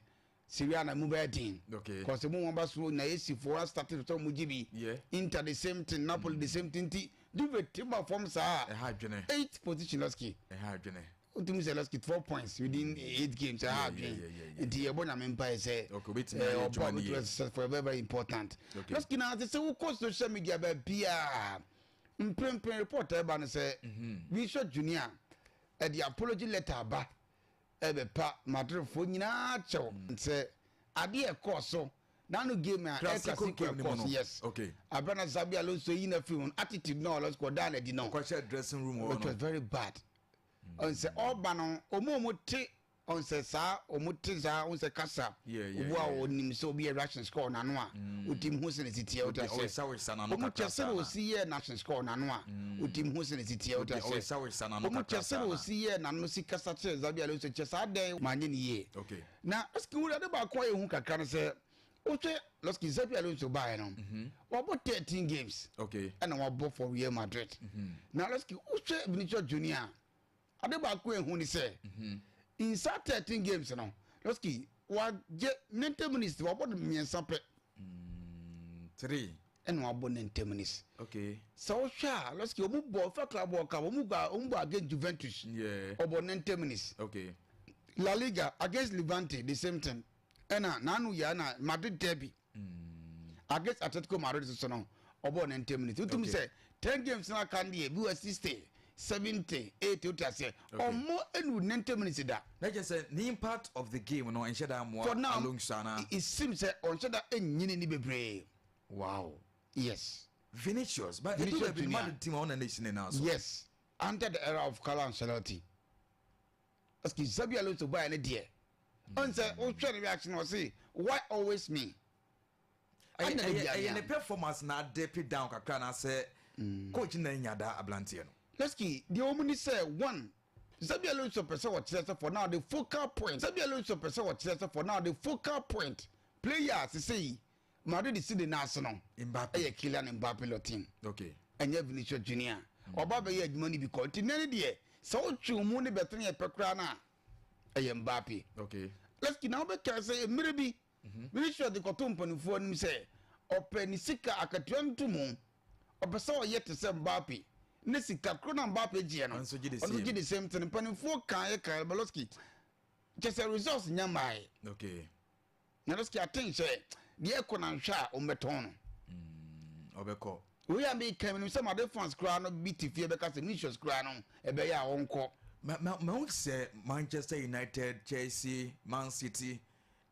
Speaker 4: Serie A na mu bɛyɛ den. Cause mu wɔn ba so na esi fo wɔn start sɛ ɔmo gye bi. Inter the same thing, Napoli the same thing, nti Juve ti ba fam saa.
Speaker 2: Ɛha adwene.
Speaker 4: Eight position, Lɔski.
Speaker 2: Ɛha adwene.
Speaker 4: Wotumi sɛ Lɔski 12 points within eight games, ɛha adwene. Nti yɛbɔ Nyame mpae sɛ
Speaker 2: Okay, obetumi ayɛ
Speaker 4: ɔbɔ
Speaker 2: adwuma
Speaker 4: a
Speaker 2: no yie.
Speaker 4: obetumi successful, very very important. Lɔski, na ate sɛ wokɔ social media baabiaa, mprempren report a ɛba no sɛ Vinicius Junior ɛde apology letter aba ɛbɛpa Madridfoɔ nyinaa kyɛw sɛ adeɛ ɛkɔɔ so nanu game a El
Speaker 2: Clasico
Speaker 4: Clasico
Speaker 2: game no mu
Speaker 4: ɛkɔɔ
Speaker 2: no.
Speaker 4: so, yes. Abena Xabi Alonso yi na firi mu no, attitude na Ɔlɔsiki ɔdaa n'adi no,
Speaker 2: Ɔkɔhyɛ dressing room hɔ
Speaker 4: it was
Speaker 2: no.
Speaker 4: very bad. Ɔnsɛ ɔba no, ɔmo a ɔmo te ɔnsɛ saa, ɔmo te saa, ɔnsɛ kasa obu a ɔnim sɛ obi yɛ russian score n'ano a otim ho sɛ ne titiɛ o ta sɛ
Speaker 2: Ɔwesa n'ano
Speaker 4: ɔmo kyɛ
Speaker 2: kakra
Speaker 4: sɛ
Speaker 2: saa na.
Speaker 4: osi yɛ russian score n'ano a otim ho sɛ ne titiɛ o ta sɛ
Speaker 2: Ɔwesa n'ano
Speaker 4: ɔmo
Speaker 2: kakra
Speaker 4: kyɛ sɛ
Speaker 2: saa na.
Speaker 4: osi yɛ n'ano si kasa kyerɛ Xabi Alonso kyɛ saa dɛn maa nye ne yie. Na lɔski wuli ade baako a ehu kakra no sɛ wohwɛ lɔski, Xabi Alonso baeɛ no, wabɔ 13 games ɛna wabɔ for Real Madrid. Na lɔski, wohwɛ Vinicius Junior, ade baako ehu ni sɛ in saa 13 games no, lɔski wagye 90 minutes, wabɔ no mmiɛnsa pɛ.
Speaker 2: Three.
Speaker 4: Ɛna wabɔ 90 minutes. Sɛ wohwɛ a, lɔski, ɔmu bɔ fɛ club World Cup, ɔmu bɔ against Juventus, ɔbɔ 90 minutes. La Liga against Levante, the same thing, ɛna nanu yɛ na Madrid derby against Atletico Madrid soso no, ɔbɔ 90 minutes. Wotum sɛ 10 games na aka no deɛ bi wɔ 60, 70, 80, wote aseɛ, ɔmo ɛnu 90 minutes da.
Speaker 2: Na kyerɛ sɛ ne impact of the game no ɛnhyɛ da mmoa
Speaker 4: For now,
Speaker 2: Alonso ana?
Speaker 4: it seems sɛ ɔnhyɛ da ɛnyini ni bebree. Yes.
Speaker 2: Vinicius, but
Speaker 4: Vinicius
Speaker 2: edu baabi
Speaker 4: Junior.
Speaker 2: Madrid team a ɔna ne si ne nan so.
Speaker 4: Yes, under the era of Carlo Ancelotti, parce que Xabi Alonso baayɛ ne deɛ, ɔn sɛ wohwɛ ne reaction, ɔse, "Why always me?"
Speaker 2: Ɛyɛ
Speaker 4: Ɛna de bia
Speaker 2: ɛyɛ
Speaker 4: nea.
Speaker 2: ne performance na dip down kakra na sɛ coach na nya da aberanteɛ no.
Speaker 4: Lɔski, deɛ wɔn ni sɛ one, Xabi Alonso pɛ sɛ wɔkyerɛ sɛ for now the focal point, Xabi Alonso pɛ sɛ wɔkyerɛ sɛ for now the focal point player sise yi Madrid si de n'ase no
Speaker 2: Mbappe.
Speaker 4: ɛyɛ Kylian Mbappe Lottin. Ɛnyɛ Vinicius Junior. Ɔba bɛyɛ adwuma no bi kɔ, nti nɛne deɛ sɛ wotwe mu ne bɛtene yɛ pɛ koraa no a, ɛyɛ Mbappe. Lɔski, na wobɛka sɛ mmerɛ bi Vinicius de kɔto mpanimfoɔ anim sɛ ɔpɛ ne sika akatua no to mu, ɔpɛ sɛ ɔyɛ te sɛ Mbappe ne sika koro na Mbappe gyeɛ no.
Speaker 2: Ɔno nso gye the
Speaker 4: Ɔno nso
Speaker 2: same.
Speaker 4: gye the same thing. Mpanimfoɔ kan yɛ kan Lɔski kyɛ sɛ results nya mmaeɛ. Na Lɔski aten sɛ deɛ ɛkɔ na nhwɛ a ɔmbɛtɔn no.
Speaker 2: Ɔbɛkɔ.
Speaker 4: Wei a meka menim sɛ made fans koraa no bi te fie bɛka sɛ Vinicius koraa no ɛbɛyɛ a ɔnkɔ.
Speaker 2: Ma ma sɛ Manchester United, Chelsea, Man City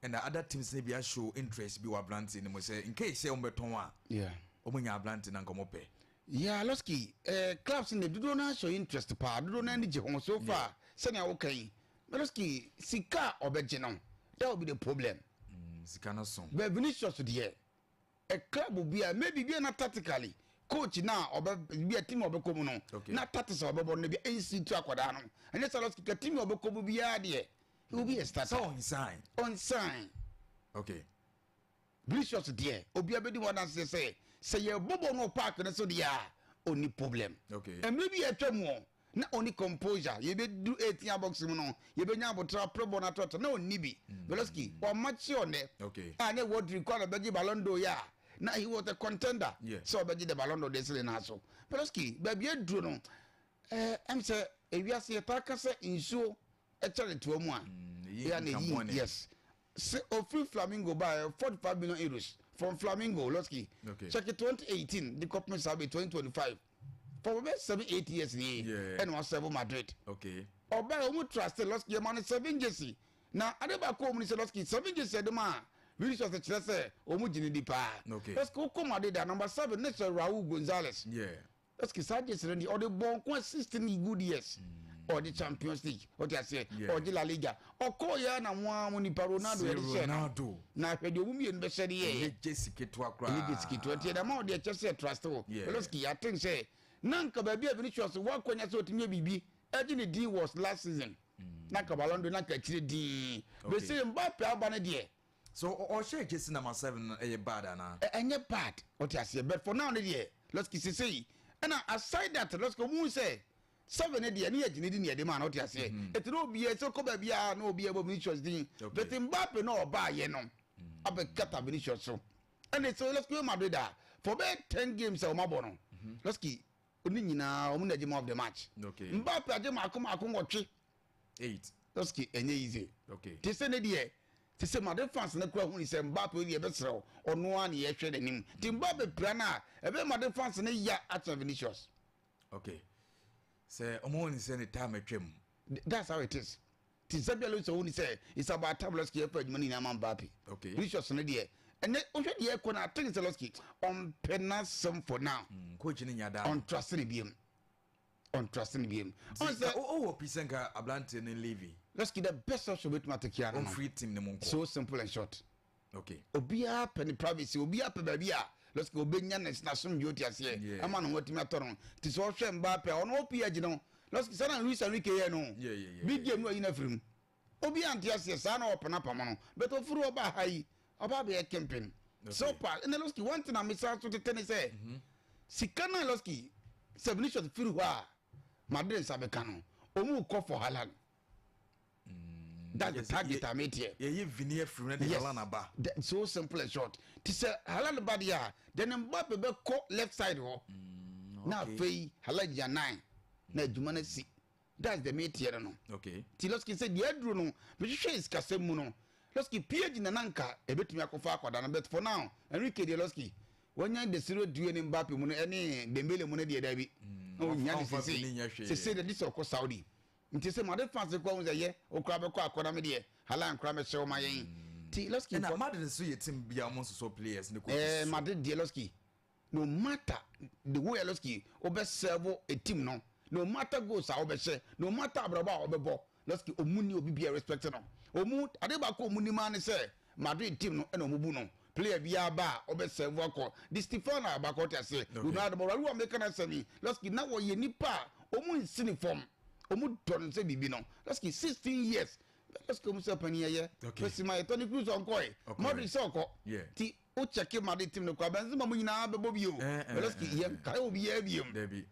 Speaker 2: and the other teams ne bi show interest bi wɔ aberante no mu sɛ in case sɛ wɔn a wɔn nya aberante na nka wɔn pɛ.
Speaker 4: Yeah, Lɔski, clubs ne dodoɔ no ahyɛ interest paa, dodoɔ no ani gye ho so far sɛnea woka yi. Lɔski, sika a ɔbɛgye no, that will be the problem.
Speaker 2: Sika no so.
Speaker 4: But Vinicius deɛ, a club bi a maybe bi a na tactically coach na ɔbɛ bi a team a ɔbɛkɔ mu no na tactics a ɔbɛbɔ no bi ɛnsi tu akwadaa no, ɛnyɛ sɛ Lɔski ka team a ɔbɛkɔ mu biara deɛ, he will be a starter.
Speaker 2: Sɛ ɔnsign.
Speaker 4: Ɔnsign. Vinicius deɛ, obiara bɛdi ho adanseɛ sɛ, sɛ yɛbɔ bɔɔl no wɔ park no so deɛ a, ɔnni problem. Mmerɛ bi a atwa mu ɔ, na ɔnni composure. Yɛbɛduru 18 yard box mu no, yɛbɛnya aboterɛ apere bɔɔl no atoatoa, na ɔnni bi. Veloski, wama kye ɔnnɛ. A na Rodri kɔ a na ɔbɛgye Ballon d'Or yi a, na he was a contender sɛ ɔbɛgye the Ballon d'Or de asi ne nan so. Veloski, baabi aduru no, ɛɛ, ɛm sɛ ewiase yɛtaa ka sɛ nsuo kyɛre toa mu a, ɛyɛ a na ɛyi, yes. Se ofiri Flamengo baeɛ €45 million from Flamengo Losky okay. Check 2018 de kɔpem saa bɛ 2025 for bɛbɛ 7 8 years nie ɛna wasɛbo Madrid. Ɔbaeɛ ɔmu trust Losky, yɛma no seven jersey na ade baako ɔmu ni sɛ Losky seven jersey ɛde ma a Vinicius kyerɛ sɛ ɔmu gye ne di paa. Losky wokɔ Madrid a, number seven ne sɛ Raul Gonzalez. Losky saa jersey no deɛ ɔde bɔ nko a 16 good years. Ɔgye Champions League, ɔte aseɛ, ɔgye La Liga, ɔkɔɔ yɛ na mo a mo nipa Ronaldo yɛde hyɛ no na ahwɛ deɛ ɔmo mmienu bɛhyɛ de yɛɛ.
Speaker 2: Ɛnyɛ jersey ketewa koraa.
Speaker 4: Ɛnyɛ jersey ketewa, nti ɛdama ɔde ɛkyɛ sɛ trust wo. Losky, I think sɛ na nka baabi a Vinicius wakɔnya sɛ ɔtumi yɛ biribi ɛgye ne din was last season na nka Ballon d'Or na nka akyire din bɛsɛ Mbappe aba no deɛ.
Speaker 2: So ɔhyɛ jersey number 7 no, ɛyɛ bad anaa?
Speaker 4: Ɛnyɛ bad, ɔte aseɛ, but for now ne deɛ Losky sesei ɛna aside that Losky ɔmo hu sɛ seven ne deɛ ne yɛ gyina di ne yɛde maa no, ɔte aseɛ, ɛti na obiara sɛ ɔkɔ baabi a na obiara bɔ Vinicius din, but Mbappe na ɔbaayɛ no abɛkata Vinicius so, ɛna sɛ Losky yɛ Madrid a for bɛyɛ 10 games a wɔn abɔ no, Losky ne nyinaa wɔn na gye man of the match. Mbappe agye maako maako 8.
Speaker 2: Eight.
Speaker 4: Losky ɛnyɛ easy. Te sɛ ne deɛ te sɛ Madrid fans ne kura hu ni sɛ Mbappe deɛ ɛbɛsrɛ wo, ɔno ara ne yɛhwɛ n'anim, nti Mbappe pira no a ɛbɛyɛ Madrid fans ne ya akyɛn Vinicius.
Speaker 2: Okay, sɛ ɔmo hu ni sɛ ne time atwam.
Speaker 4: That's how it is. Ti Xabi Alonso hu ni sɛ it's about time Losky yɛfa adwuma no nyinaa ma Mbappe. Vinicius no deɛ ɛnɛ wohwɛ deɛ ɛkɔ no, I think sɛ Losky ɔmpɛ n'asɛm for now.
Speaker 2: Coach ne nya daa.
Speaker 4: Ɔntrust ne biem, ɔntrust ne biem.
Speaker 2: Ɔn sɛ ɔwɔ pi sɛ nka aberanteɛ ne leave.
Speaker 4: Losky, the best option obetumi atake ano no.
Speaker 2: Ɔmfiri team ne mu nkɔ.
Speaker 4: So simple and short.
Speaker 2: Obiara
Speaker 4: pɛ ne privacy, obiara pɛ baabi a Losky obenya ne n'asomdwe, ote aseɛ, ama ne ho atumi atɔ no. Nti sɛ ɔhwɛ Mbappe a ɔno ɔpi no Losky saa na Luis Enrique yɛ no big game no ayi no afiri mu, obiara nte aseɛ saa na ɔpɛ n'apam no, but ofiri ɔba ha yi ɔba abɛyɛ kempin so pa. Ɛna Losky, one thing a mesa so tete ne sɛ sika na Losky sɛ Vinicius firi hɔ a Madrid nsa bɛka no, ɔmu kɔ for Haaland. That's the target a meteɛ.
Speaker 2: Yɛyi Vini afiri mu na de Haaland aba.
Speaker 4: So simple and short. Ti sɛ Haaland ba deɛ a, then Mbappe bɛkɔ left side hɔ na afei Haaland gyina nine na adwuma no si. That's the meteɛ no. Ti Losky sɛ deɛ aduro no mehwehwɛ sikasɛm mu no, Losky pie gyina na nka ebetumi akɔfa akwadaa no, but for now Enrique deɛ, Losky wɔnya Desire Doue ne Mbappe mu no ɛne Dembele mu no deɛ, dabi, na wɔnya ne
Speaker 2: ɔmfa
Speaker 4: sese
Speaker 2: Vini nyɛ hwee.
Speaker 4: Sese de sɛ ɔkɔ Saudi, nti sɛ Madrid fans kɔ ahun sɛ yɛ okura bɛkɔ akɔda mi deɛ Haaland kora mɛhyɛ wɔn ayɛn ti Losky.
Speaker 2: Ɛna Madrid nso yɛ team bi a ɔmo nsosɔ players ne coaches so.
Speaker 4: Madrid deɛ, Losky, no matter the way Losky wobɛ serve a team no, no matter goals a wobɛhyɛ, no matter abrabɔ a wobɛbɔ, Losky ɔmu ni obi bia respect no. Ɔmu ade baako ɔmu nim ara ne sɛ Madrid team no ɛna ɔmu bu no. Player biara ba a ɔbɛ serve akɔ Di Stefano abakɔ, ɔte aseɛ, Ronaldo bɔ Raul ameka na sɛmi Losky na wɔyɛ nipa a ɔmu nsi ne fam, ɔmu dɔ no sɛ biribi no. Losky 16 years Losky ɔmu sɛ panin yɛyɛ pɛsi ma yɛ Toni Kroos ɔnkɔɛ
Speaker 2: Ɔkɔɛ.
Speaker 4: Modric sɛ ɔkɔ ti o kyɛke Madrid team no kɔ Benzema mu nyinaa bɛbɔ bio. Losky yɛ nkae obiara biom.
Speaker 2: Dabi.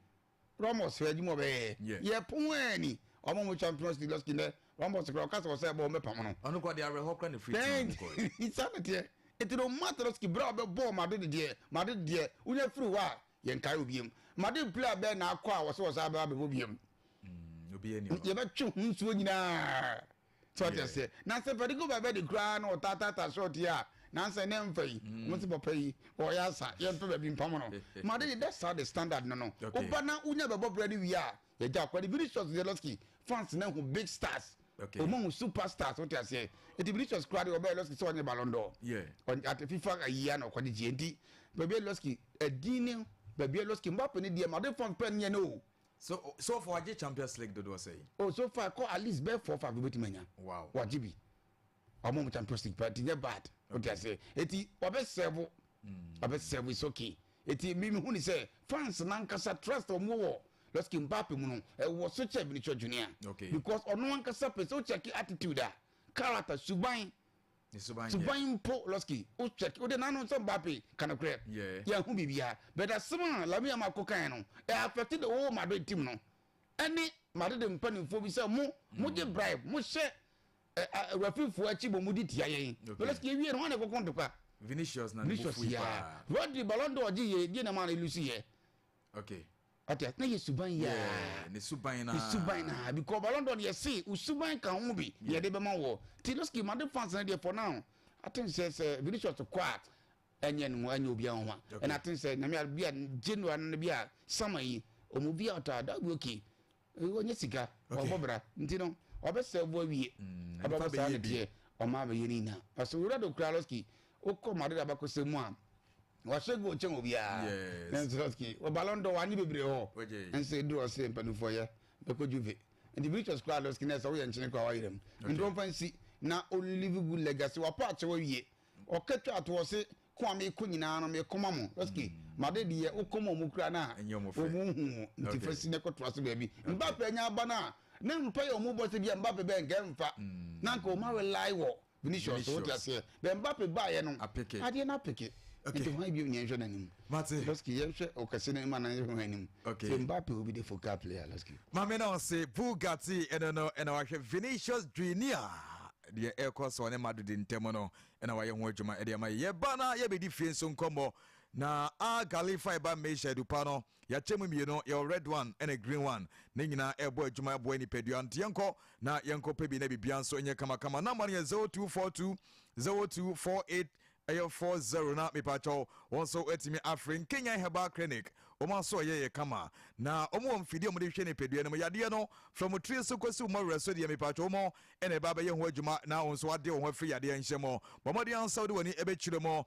Speaker 4: Ramos fɛ adwuma ɔbɛyɛ yɛ pon ɛni ɔmo mo Champions League. Losky nɛ Ramos kora ɔka sɛ ɔsɛ ɛbɔ ɔmo bɛpam no.
Speaker 2: Ɔno kɔ de awerɛhɔ kora ne free team mu kɔ.
Speaker 4: Tɛn sa ne teɛ, nti no matter Losky bere a ɔbɛbɔ Madrid deɛ, Madrid deɛ wonya firi hɔ a yɛnkae obiam. Madrid player bɛɛ na akɔ a wɔsɛ wɔsɛ abɛba abɛbɔ biam?
Speaker 2: Obi ani hɔ.
Speaker 4: Yɛbɛtwe ho nsuo nyinaa sɛ ɔte aseɛ na sɛ Federico Valverde koraa na ɔtaataata short yi a nansɛ ne mfa yi ɔmo sɛ papa yi ɔyɛ asa, yɛmpɛ baabi mpam no. Madrid, that's how the standard no. Woba na wonya bɛbɔ berɛ no wie a yɛgya akɔ de Vinicius deɛ, Losky fans na hu big stars, ɔmo hu superstars, wote aseɛ. Nti Vinicius koraa deɛ ɔbɛyɛ Losky sɛ ɔnyɛ Ballon d'Or at FIFA ayia na ɔkɔgye gyeɛ, nti baabi a Losky ɛdin ne baabi a Losky Mbappe ne deɛ Madrid fans pɛ neɛ no o.
Speaker 2: So far wagye Champions League dodoɔ sɛ yi?
Speaker 4: Oh, so far kɔ at least bɛɛ four five obetumi anya. Wagye bi, ɔmo mo Champions League but nyɛ bad, o ti ase, eti ɔbɛ sɛbo, ɔbɛ sɛbo, it's okay. Eti mi hu ni sɛ fans nankasa trust ɔmo wɔ Losky Mbappe mu no ɛwɔ so kyɛ Vinicius Junior because ɔno ankasa pɛ sɛ o check attitude a character suban. Suban mpo Losky wo check wo de nanu sɛ Mbappe ka no korɛ yɛn ho biribiara but asɛm a Lamine Yamal kɔ kan no ɛ affect the whole Madrid team no ɛne Madrid mpanimfoɔ bi sɛ mo mo gye bribe mo hyɛ refereefoɔ akyi bɔ mo di tia yɛn. Losky ewie no wɔn na ɛkɔkɔ ntɔkwa.
Speaker 2: Vinicius na ne bo
Speaker 4: Vinicius
Speaker 2: fui
Speaker 4: yaa
Speaker 2: paa.
Speaker 4: Rodri Ballon d'Or gye yɛ die na maa no lusi yɛ.
Speaker 2: Okay.
Speaker 4: Ɔte na yɛ suban yaa.
Speaker 2: Yeah, ne suban na.
Speaker 4: Ne suban na because Ballon d'Or yɛ se o suban ka ho bi yɛ de bɛma wɔ. Ti Losky Madrid fans no deɛ for now I think sɛ sɛ Vinicius kɔ a ɛnyɛ ne ho ɛnyɛ obiara ho a. And I think sɛ nyame bi a January no bi a summer yi ɔmo bi out a that be okay. Ɔnyɛ sika ɔbɔ bra nti no ɔbɛsɛ bo awie. Ɔbɛbɔ saa ne teɛ ɔma abɛyɛ ne nyinaa. Ɔsɛ Ronaldo kura Losky wokɔ Madrid abakɔsɛ mu a wahyɛ goal kyɛn obiara. Nanso Losky wɔ Ballon d'Or wanye bebree hɔ. Nso eduru ɔsɛ mpanimfoɔ yɛ bɛkɔ Juve. Nti Vinicius kura Losky na ɛsɛ woyɛ nkyene kura wayerɛ mu. Nti wɔmfa nsi na ɔlive good legacy wapa akyɛw awie. Ɔka twa to ɔse ko a mekɔ nyinaa no mekɔ ma mo. Losky Madrid yɛ wokɔ ma ɔmo kura no a ɔmo hu nti fa si na kɔtoa so baabi. Mbappe anya aba no a na mpa yɛ ɔmo bɔ sɛ bia Mbappe bɛn nka ɛmfa na nka ɔmo rely wɔ Vinicius so wote aseɛ. Bɛ Mbappe baeɛ no adeɛ no apeke. Nti hwan bio ne yɛnhwɛ n'anim. Losky yɛnhwɛ ɔkɛse no ma na yɛnhwɛ anim. Sɛ Mbappe will be the focal player Losky.
Speaker 2: Maame na ɔse Bugatti ɛno no ɛna wahwɛ Vinicius Junior deɛ ɛrekɔ so ne Madrid ntam no ɛna wayɛ ho adwuma ɛde ama yɛ. Yɛba na yɛbɛdi fie nso nkɔmmɔ na a Galifa ɛba Meisha Adupa no yɛakyɛ mu mmienu, yɛwɔ red one ɛna green one, ne nyinaa ɛbɔ adwuma ɛboa nipadua. Nti yɛnkɔ na yɛnkɔ pɛ bi na biribiara nso nyɛ kamakama. Namba no yɛ 0242 0248 ɛyɛ 40 na mepakyɛw wɔn nso atumi afrɛ Nkenyan Herbal Clinic. Wɔn aso ɔyɛ yɛ kama na wɔn wɔ mfidie a wɔde hwɛ nipadua no mu yadeɛ no from tiri so kɔsi wɔn awerɛ so deɛ mepakyɛw wɔn ɛna ɛba abɛyɛ ho adwuma na wɔn nso ade wɔn ho afiri yadeɛ nhyɛ mu. Bɔ mmɔden ansa wode w'ani ɛbɛkyerɛ mu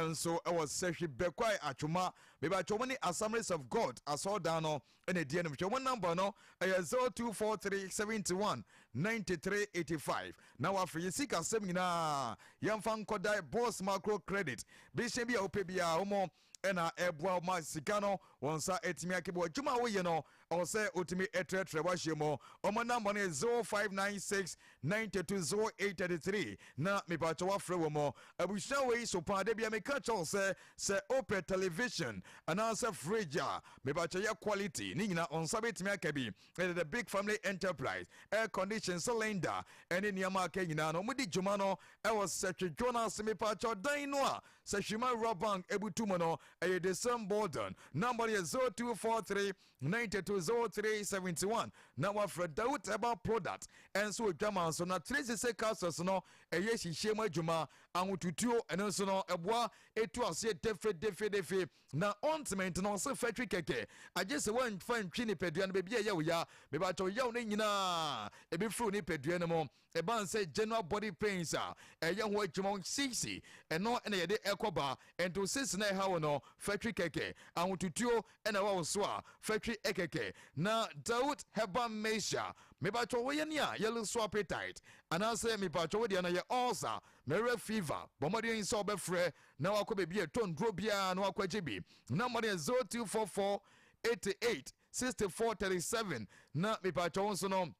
Speaker 2: nso ɛwɔ Sɛhwi Bɛkwae Atwoma mepakyɛw wɔn ne Assemblies of God asɔredan no ɛna ɛdi anim. Hwɛ wɔn namba no ɛyɛ 0243 71 93 85 na wafrɛ. Yɛ sikasɛm nyinaa yɛmfa nkɔdae Boss Macro Credit bɛhyɛ bi a wopɛ biara wɔn ɛna ɛboa ma sika no wɔn nsa ɛtumi akebɔ adwuma a woyɛ no ɔwɔ sɛ wotumi ɛtrɛtrɛ wahyɛ mu. Ɔmo namba no yɛ 0596 92 0833 na mepakyɛ wafrɛ wɔ mu. Abusua wei so paa da bia meka kyɛw sɛ sɛ wopɛ television anaasɛ fridge a mepakyɛ yɛ quality ne nyinaa ɔnsa bɛtumi aka bi. Ɛde the Big Family Enterprise air condition, cylinder ɛne nneɛma aka nyinaa no ɔmo di dwuma no ɛwɔ Sɛtwedwo no ase. Mepakyɛ dan no a Sɛhwima Rural Bank ebutu mu no ɛyɛ the same border. Number no yɛ 0243 92 03 71 na wafrɛ. Dawood Herbal Product ɛnso odwama nso na 360 capsules no ɛyɛ hyehyɛ mu adwuma ahotutuo ɛno nso no ɛboa etu aseɛ defe defe defe na ointment no ɔse fɛtwi kɛkɛ agye sɛ wɔmfa ntwi nipadua no baabi a ɛyɛ wo ya. Mebakyɛw yaw no nyinaa ebi firi nipadua no mu ɛban sɛ general body pains a ɛyɛ ho adwuma sisi ɛno ɛna yɛde ɛkɔba nto sisi na ɛha wo no fɛtwi kɛkɛ ahotutuo ɛna ɛwɔ wo so a fɛtwi ɛkɛkɛ. Na Dawood Herbal Mixture mebakyɛw woyɛ ne a yɛle so appetite anaasɛ mebakyɛw wodeɛ no yɛ ulcer, malaria, fever, bɔ mmɔden sɛ wobɛfrɛ na wakɔ baabi a ɛtɔ nduro biara na wakɔ agye bi. Namba no yɛ 0244 88 64 37 na mepakyɛw nso no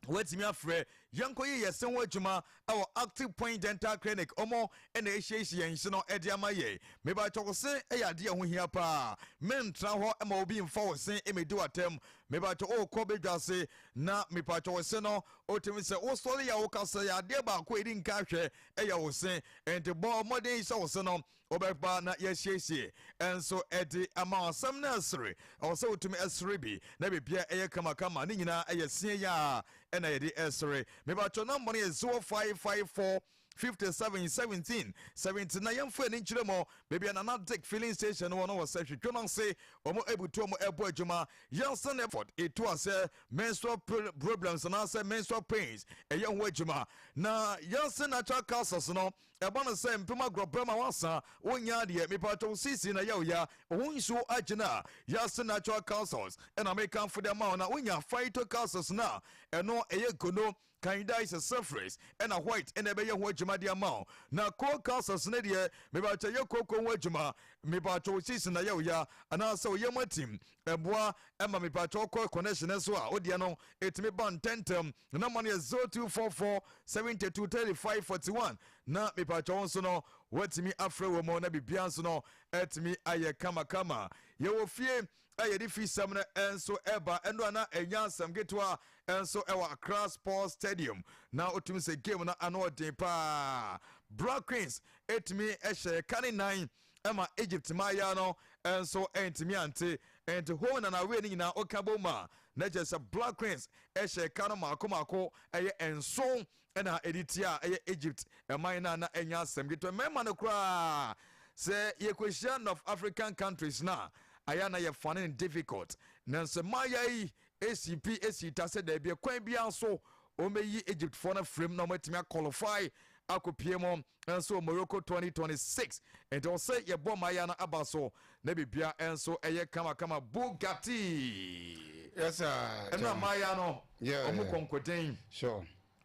Speaker 2: watumi afrɛ. Yɛnkɔ yi yɛsɛ ho adwuma ɛwɔ Active Point Dental Clinic. Ɔmo ɛna ehyiahyia yɛn nhyɛ no ɛde ama yɛ. Mebakyɛw se ɛyɛ adeɛ ɛho hia paa mentra hɔ ɛma obi mfa wo se ɛmɛdi w'atɛm. Mebakyɛw ɔrekɔ bɛdwa ase na mepakyɛw se no otumi sɛ wosɔre yɛ wokasa yɛ adeɛ baako a ɛdi nka ahwɛ ɛyɛ wo se. Ɛnti bɔ mmɔden hyɛ wo se no wobɛba na yɛasiesie ɛnso ɛde ama asɛm no ɛsere ɛwɔ sɛ wotumi ɛsere bi na biribia ɛyɛ kamakama ne nyinaa ɛyɛ sie yɛ a ɛna yɛde ɛsere. Mebatwɛ namba no yɛ 0554 57 17 79. Yɛmfa ani nkyerɛ mu baabi a Nana Dick filling station wɔ no wɔ sɛ hwedwo no ase wɔn abutu wɔn ɛbɔ adwuma. Yɛnsan effort ɛtu asɛ menstrual problems anaasɛ menstrual pains ɛyɛ ho adwuma na yɛnse natural castles no ɛba no sɛ mpem agorɔ bɛma wasa wonya adeɛ. Mepatwɛ sisi na yɛwo ya ho nsuo agyina a yɛase natural castles ɛna mekamfo de ama wo na wonya phyto castles no a ɛno ɛyɛ gono. Kandai sassafras ɛna white ɛna ɛbɛyɛ ho adwuma de ama wo. Na cold capsules ne deɛ, mebakyɛ yɛ kooko ho adwuma. Mebakyɛ wo sisi na yɛ wo ya anaasɛ wo yam atim, ɛboa ɛma mebakyɛ wokɔ connection so a, wodeɛ no ɛtumi ba ntɛntɛm. Na number no yɛ 0244 72 35 41, na mebakyɛ wo nso no woatumi afrɛ wɔ mu na biribia nso no ɛtumi ayɛ kamakama. Yɛwɔ fie a yɛde fi sɛm no nso ɛba ɛno a na ɛnya asɛm ketewa nso ɛwɔ Accra Sports Stadium, na wotumi sɛ game no ano ɔden paa. Black Queens ɛtumi ɛhyɛ ka ne nan ɛma Egypt maaya no nso ɛntumi ante nti home na nawei no nyinaa woka bom a, na kyerɛ sɛ Black Queens ɛhyɛ ka no maako maako ɛyɛ 7 ɛna ɛde tia a ɛyɛ Egypt ɛman no a na ɛnya asɛm ketewa. Mmarima no koraa, sɛ yɛkɔhyia North African countries no a, ayɛ na yɛfa no difficult, nanso mmaayɛ yi esi pi esi ta sɛ daabi, kwan biara so wɔmɛyi Egyptfoɔ no firim na wɔatumi aqualify akɔpie mu nso Morocco 2026. Nti ɔsɛ yɛbɔ mmaayɛ no aba so na biribia nso ɛyɛ kamakama. Bugatti.
Speaker 4: Yes sir.
Speaker 2: Ɛno mmaayɛ no ɔmo kɔnkɔden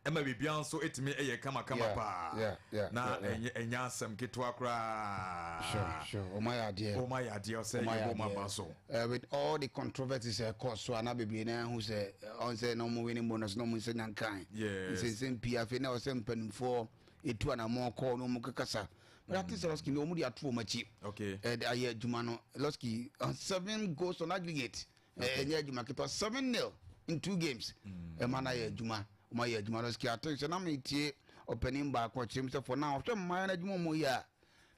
Speaker 2: ɛma biribia nso ɛtumi ɛyɛ kamakama paa na ɛnyɛ asɛm ketewa koraa.
Speaker 4: Sure, ɔmo ayɛ adeɛ.
Speaker 2: Ɔmo ayɛ adeɛ, ɔsɛ yɛbɔ ɔmo aba so.
Speaker 4: With all the controversies ɛkɔ so ana bebree na ɛho sɛ ɔn sɛ na ɔmo winning bonus na ɔmo nsɛ nyankan nsɛnsɛm pii, afei na ɔsɛ mpanimfoɔ etu anamɔ kɔɔ na ɔmo kekasa, but I think sɛ Lɔski ɔmo de ato ɔmo akyi ɛde ayɛ adwuma no. Lɔski on seven goals on aggregate, ɛnyɛ adwuma ketewa. 7-0 in two games, ɛma na ayɛ adwuma, ɔmo ayɛ adwuma. Lɔski, I think sɛ na mi tie ɔpanin baako ɔkyerɛ mu sɛ for now ɔhwɛ mmaa no adwuma ɔmo yɛ a,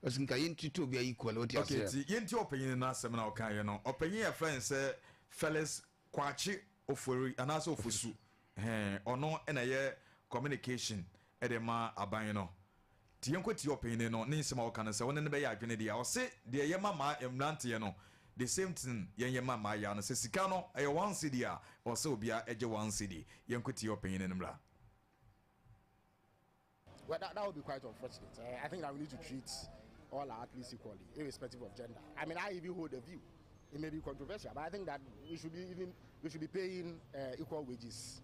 Speaker 4: Lɔski nka yɛn tutu obi ayi kɔlɛ o ti aseɛ.
Speaker 2: Ti yɛn ti ɔpanyin no asɛm na ɔka yɛ no, ɔpanyin yɛ fɛn sɛ Felix Kwakye Ofori anaasɛ Ofosu, ɛhɛn, ɔno ɛna yɛ communication ɛde ma aban no. Ti yɛn kɔ tie ɔpanyin no ne nsɛm a ɔka no sɛ ɔne no bɛyɛ adwene deɛ, ɔse deɛ yɛ ma maa mmeranteɛ no, the same thing yɛn yɛ ma mmaa no, sɛ sika no ɛyɛ 1 cedi a, ɔsɛ obiara ɛgye 1 cedi. Yɛn kɔ tie ɔpanyin no mmra.
Speaker 5: Well, that would be quite unfortunate. I think that we need to treat all our athletes equally, irrespective of gender. I mean, I even hold a view. It may be controversial, but I think that we should be paying equal wages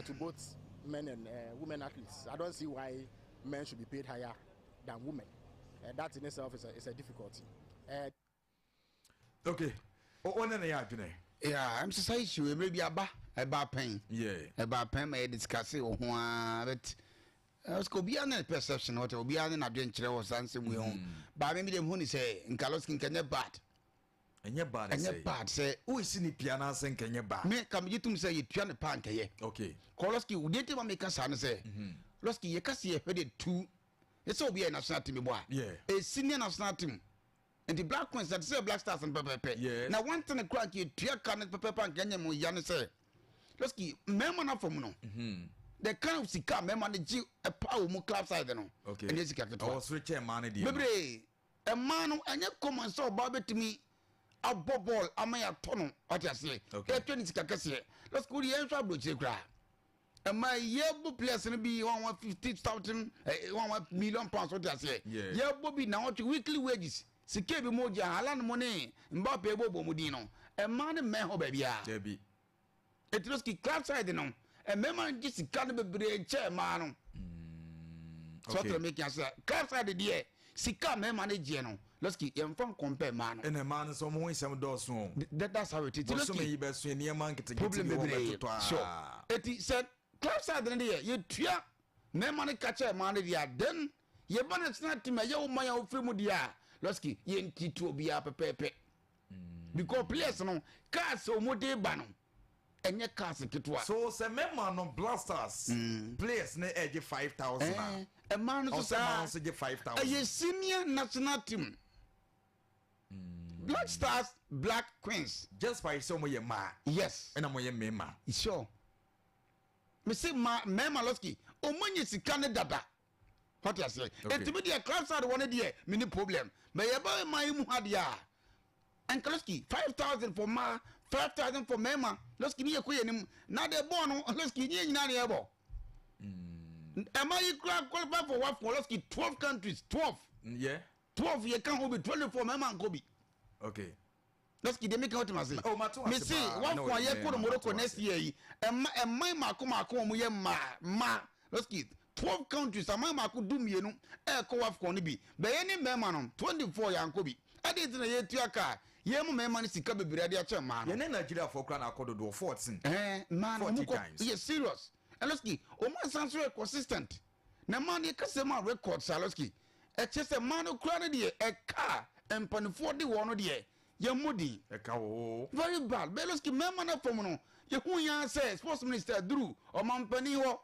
Speaker 5: to both men and women athletes. I don't see why men should be paid higher than women. That in itself is a difficulty.
Speaker 2: Okay, ɔne ne yɛ adwene.
Speaker 4: Yeah, ɛm sɛ saa issue mmerɛ bi aba, ɛba pɛn ɛba pɛn ma yɛ discuss wɔ ho ara, but ɛsɛ obiara ne perception, wɔtɛ obiara ne n'adwenkyerɛ wɔ saa nsɛm wei ho. Baame mi de hu ni sɛ nka Lɔski nka nyɛ bad.
Speaker 2: Ɛnyɛ bad.
Speaker 4: Ɛnyɛ bad sɛ
Speaker 2: wosi ne pia n'ase nka nyɛ bad.
Speaker 4: Me ka megye tom sɛ yɛtua ne paa nkɛyɛ. Kɔ Lɔski deɛ nti ma meka saa no sɛ Lɔski yɛka sɛ yɛhwɛ de tu yɛ sɛ obi yɛ national team bɔ a, a senior national team, nti Black Queens ɛte sɛ Black Stars no pɛpɛpɛ. Na one thing kora nka yɛtua ka no pɛpɛpɛ anka ɛnyɛ mo ya ne sɛ Lɔski mmarima no afam no, the kind of sika mmarima no gye ɛpa wɔ mu club side no, ɛnyɛ sika ketewa.
Speaker 2: Ɔwɔ soro kyɛn mmaa no deɛ no.
Speaker 4: Bebree. Mmaa no, ɛnyɛ common sɛ ɔbaa bɛtumi abɔ bɔɔl ama yɛatɔ no, wate aseɛ, yɛtɔ ne sika kɛseɛ. Lɔski wode yɛnhwɛ aburokyire koraa, ɛma yɛbɔ players no bi 150,000, £1 million, wate aseɛ. Yɛbɔ bi na wɔtwe weekly wages, sika bi mo gye Haaland mo ne Mbappe bɔ bɔ mu din no, ɛmaa ne mmɛn hɔ baabiara.
Speaker 2: Dabi.
Speaker 4: Eti Lɔski club side no, mmarima no gye sika no bebree nkyɛn mmaa no sɛ ɔtɔ mi kia sɛ club side deɛ, sika mmarima no gyeɛ no, Lɔski yɛmfa nkɔmpɛ mmaa no.
Speaker 2: Ɛna mmaa no nso ɔmo ho nsɛm dɔɔso o.
Speaker 4: That's how it is.
Speaker 2: Bɔsɔmɛ yi bɛ so nneɛma nketenkete
Speaker 4: problem
Speaker 2: bi wɔ
Speaker 4: bebree
Speaker 2: bɛtotɔ
Speaker 4: sure
Speaker 2: aa.
Speaker 4: Eti sɛ club side no deɛ yɛtua mmarima no ka kyerɛ mmaa no deɛ a, then yɛba national team a ɛyɛ wo man a wofiri mu deɛ a, Lɔski yɛnti tu obiara pɛpɛɛpɛ, because players no cars a wɔn de ba no ɛnyɛ cars ketewa.
Speaker 2: So sɛ mmarima no, Black Stars players ne ɛgye 5,000 a,
Speaker 4: Ɛmaa no so
Speaker 2: ɔsɛ mmaa no
Speaker 4: saa
Speaker 2: nso gye 5,000.
Speaker 4: Ɛyɛ senior national team, Black Stars, Black Queens.
Speaker 2: Just by sɛ ɔmo yɛ mmaa ɛna ɔmo yɛ mmarima.
Speaker 4: Sure, mese ma mmarima Lɔski ɔmo nye sika ne dada, wate aseɛ. Etumi deɛ club side wɔ ne deɛ mini problem, mɛ yɛba maa yi mu ha deɛ a, nka Lɔski 5,000 for mmaa, 5,000 for mmarima. Lɔski ne yɛ kɔ yɛ nim na de bɔɔl no, Lɔski ne yɛ nyinaa ne yɛ bɔ. Ɛma yi kura qualify for WAFCON, Lɔski 12 countries, 12. 12 yɛ ka ho bi, 24 mmarima nkɔ bi. Lɔski deɛ meka wotem ase.
Speaker 2: Oh, mate wo ase
Speaker 4: Mese
Speaker 2: paa.
Speaker 4: wafo
Speaker 2: No,
Speaker 4: a
Speaker 2: yeah,
Speaker 4: yɛkɔ no
Speaker 2: mate
Speaker 4: Morocco
Speaker 2: wo
Speaker 4: next
Speaker 2: ase.
Speaker 4: year yi ɛma ɛman mako mako wɔn yɛ mmaa mmaa Lɔski 12 countries aman mako 12 ɛɛkɔ WAFCON no bi bɛyɛ ne mmarima no 24 yɛankɔ bi. Ɛde nti na yɛtua kaa yɛn mu mmarima no sika bebree ade akyɛ mmaa no.
Speaker 2: Yɛne Nigeriafoɔ koraa na akɔ dodoɔ 14.
Speaker 4: Ɛɛ mmaa no
Speaker 2: 40
Speaker 4: wɔn kɔ
Speaker 2: times.
Speaker 4: yɛ serious. Lɔski wɔn asan so yɛ consistent na mmaa no yɛkasa mu a record saa Lɔski ɛkyɛ sɛ mmaa no koraa no deɛ ɛka a mpanimfoɔ de wɔn no deɛ yɛn mmɔ din.
Speaker 2: Ɛka wo.
Speaker 4: Very bad. Bɛ Lɔski mmarima no fam no yɛhu yɛn sɛ sports minister duru ɔmampanin hɔ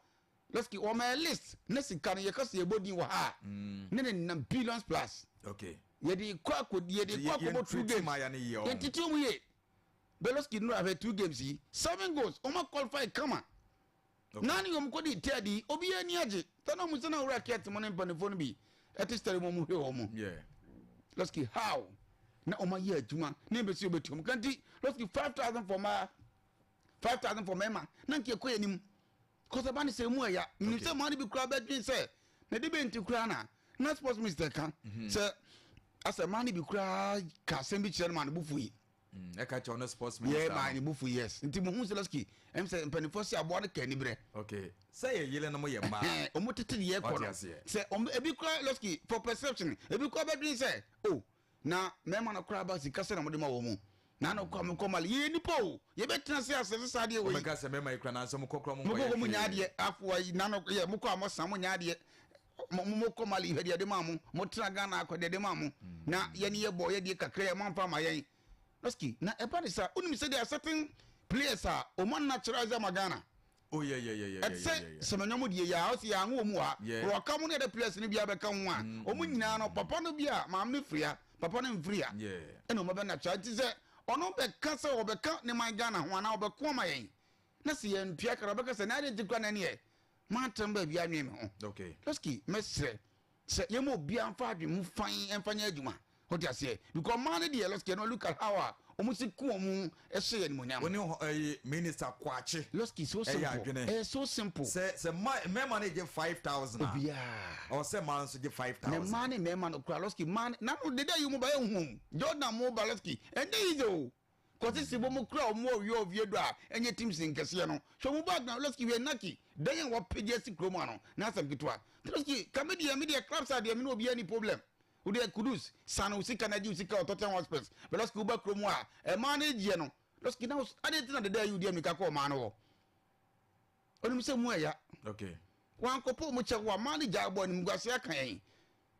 Speaker 4: Lɔski wɔn ɛ list ne sika no yɛka sɛ yɛbɔ din wɔ ha a ne nam billions plus. Yɛde kɔ akɔ yɛde kɔ akɔbɔ two
Speaker 2: Yɛn
Speaker 4: games.
Speaker 2: mmaa no yie ɔho.
Speaker 4: Yɛn tete mu yie. Bɛ Lɔski nura hwɛ two games yi seven goals wɔn qualify kama. Nani wɔn kɔ di third yi obiara ani agye sani wɔn sɛ na owura kɛt mu ne mpanimfoɔ no bi ɛte stadium mu hwɛ wɔn. Lɔski how na wɔn ayɛ adwuma ne mbɛsi obetu kanti Lɔski 5,000 for mmaa, 5,000 for mmarima na nka ekɔ yɛ anim kɔsɛba ne sɛ emu ɛya nim sɛ mmaa no bi kura bɛdwen sɛ na de bɛ nti kura na sports minister ka sɛ asɛ mmaa no bi kura ka asɛm bi kyerɛ no ma ne bo fu yi.
Speaker 2: Ɛka kyerɛ ɔno sports minister.
Speaker 4: Yɛ maa ne bo fu, yes, nti mo hu sɛ Lɔski ɛm sɛ mpanimfoɔ sɛ aboa no ka ani berɛ.
Speaker 2: Okay, sɛ yɛ yele no mo yɛ mmaa.
Speaker 4: Ɔmo tete deɛ ɛkɔ
Speaker 2: Wate
Speaker 4: no
Speaker 2: aseɛ.
Speaker 4: sɛ ɔmo ebi kura Lɔski for perception ebi kura bɛdwen sɛ o na mmarima no kura ba sika sɛ na mo de ma wɔn mu na ano kɔ mo kɔ mali yɛ nipa o yɛbɛtena se asɛ sesa adeɛ wɔ yi.
Speaker 2: Wɔbɛka sɛ mmarima yi kura nanso mo kɔ kura mo
Speaker 4: mo
Speaker 2: nkɔyɛ
Speaker 4: kɔ mo nya
Speaker 2: hwee.
Speaker 4: adeɛ afoa yi nano yɛ mo kɔ a mo san mo nya adeɛ mo kɔ mali hwɛ deɛ de ma mo mo tena Ghana akɔ deɛ de ma mo na yɛne yɛ bɔ yɛ deɛ kakra yɛ mo anfa ma yɛn. Lɔski na ɛba ne sa onim sɛ there are certain players a ɔmo naturalize ama Ghana.
Speaker 2: Oh yeah yeah yeah yeah.
Speaker 4: Ɛte sɛ sɛmɛnyɔm deɛ yɛ a ɔsi yɛ anwo mu ha. Rɔka mu ne yɛde players no bi abɛka ho a ɔmo nyinaa no papa no bi a maame no firi ha, papa no mfiri ha ɛna ɔmo bɛ natural nti sɛ ɔno bɛka sɛ ɔbɛka ne man Ghana ho anaa ɔbɛko ama yɛn na sɛ yɛn ntua kara ɔbɛka sɛ n'ade nti kura n'ani mantam baabi anwene me ho. Lɔski mɛsrɛ sɛ yɛn mu obiara nfa adwene mu fan mfa nyɛ adwuma o ti aseɛ because ɔman no deɛ Lɔski ɛno look at how a wɔn si ku wɔn ɛhyɛ yɛn nimonyam.
Speaker 2: Wɔne ɛyi Minister Kwakye.
Speaker 4: Lɔski so
Speaker 2: Ɛyɛ
Speaker 4: simple
Speaker 2: adwene.
Speaker 4: Ɛyɛ so simple.
Speaker 2: Sɛ mmarima no gye 5,000 a.
Speaker 4: Obiara.
Speaker 2: Ɔwɔ sɛ mmaa nso gye five
Speaker 4: Na
Speaker 2: thousand.
Speaker 4: mmaa ne mmarima no kura Lɔski mmaa ne nanu deda yi mu ba yɛ hu Jordan mu ba Lɔski ɛnɛ yi de o kɔsi si bɔ mu kura ɔmo ɔwie ɔwie do a ɛnyɛ teams nkɛseɛ no hwɛ mu bag na Lɔski hwɛ naki dan a wɔpagya si kurom ano na asɛm ketewa Lɔski kame deɛ mi deɛ clubs a deɛ mi ne obiara ni problem o deɛ Kudus san o sika na gye o sika wɔ Tottenham Hotspurs bɛ Lɔski woba kurom a ɛmaa no gyeɛ no Lɔski na ade ti na deda yi o deɛ mirika kɔ ɔmaa no hɔ onim sɛ mu ɛya wankɔpɔ mu kyɛ wa maa no gya bɔ animguase aka yɛn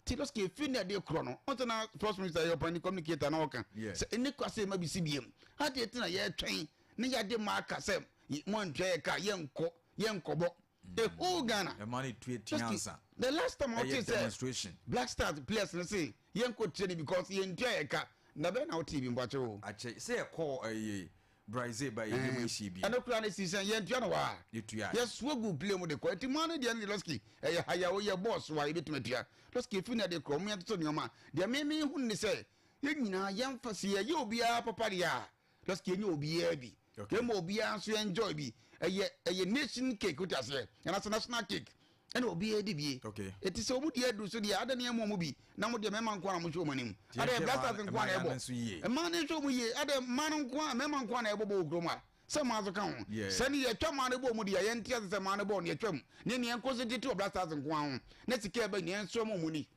Speaker 4: ti Lɔski efi ne ɛde korɔ no ɔntɛ na sports minister yɛ ɔpani communicator na ɔka sɛ ɛne kwase ma bi si biem ade ti na yɛtwɛn ne yɛde maa ka sɛ mo antua yɛ ka yɛnkɔ yɛnkɔbɔ the whole Ghana.
Speaker 2: Ɛma no tue tia
Speaker 4: Lɔski
Speaker 2: ansa.
Speaker 4: the last time
Speaker 2: Ɛyɛ
Speaker 4: ɔte sɛ
Speaker 2: demonstration.
Speaker 4: Black Stars players no se yɛnkɔ training because yɛntua yɛ ka na bɛn na wote bi mpɔkyɛ o.
Speaker 2: Akyɛ sɛ yɛkɔɔ ɛyɛ Brazil ba yɛ mu ehyia bi.
Speaker 4: Ɛno kura ne sisan yɛntua no waa.
Speaker 2: Yɛtua.
Speaker 4: Yɛsoa gu plane mu de kɔ nti maa no deɛ no de Lɔski ɛyɛ haya o yɛ bɔɔs wa yɛbɛtumi atua. Lɔski efi na de korɔ ɔmo yɛntoto nneɛma deɛ mímí hu ne sɛ yɛn nyinaa yɛnfa si yɛyɛ obiara papa deɛ a Lɔski yɛnyɛ obiara bi yɛma obiara nso enjoy bi ɛyɛ nation cake wote aseɛ ɛnase national cake ɛna obiara di bie. Eti sɛ ɔmo di adu so deɛ ada ne ɛmu ɔmo bi na mo deɛ mɛma nko na mo hwɛ ɔmo anim
Speaker 2: Nti
Speaker 4: ada
Speaker 2: yɛhwɛ
Speaker 4: Black Stars nko na
Speaker 2: mmaa
Speaker 4: ɛbɔ
Speaker 2: no nso yie.
Speaker 4: Mmaa no nhwɛ ɔmo yie ada mmaa no nko a mɛma nko na ɛbɔ bɔ wɔ kurom a sɛ mmaa nso ka ho sɛne yɛtwa mmaa no bɔ mu deɛ yɛnte ase sɛ mmaa no bɔ no yɛtwa mu ne neɛ nkɔ so tete wɔ Black Stars nko ho na sika ɛbɛ neɛ nso ma ɔmo ni.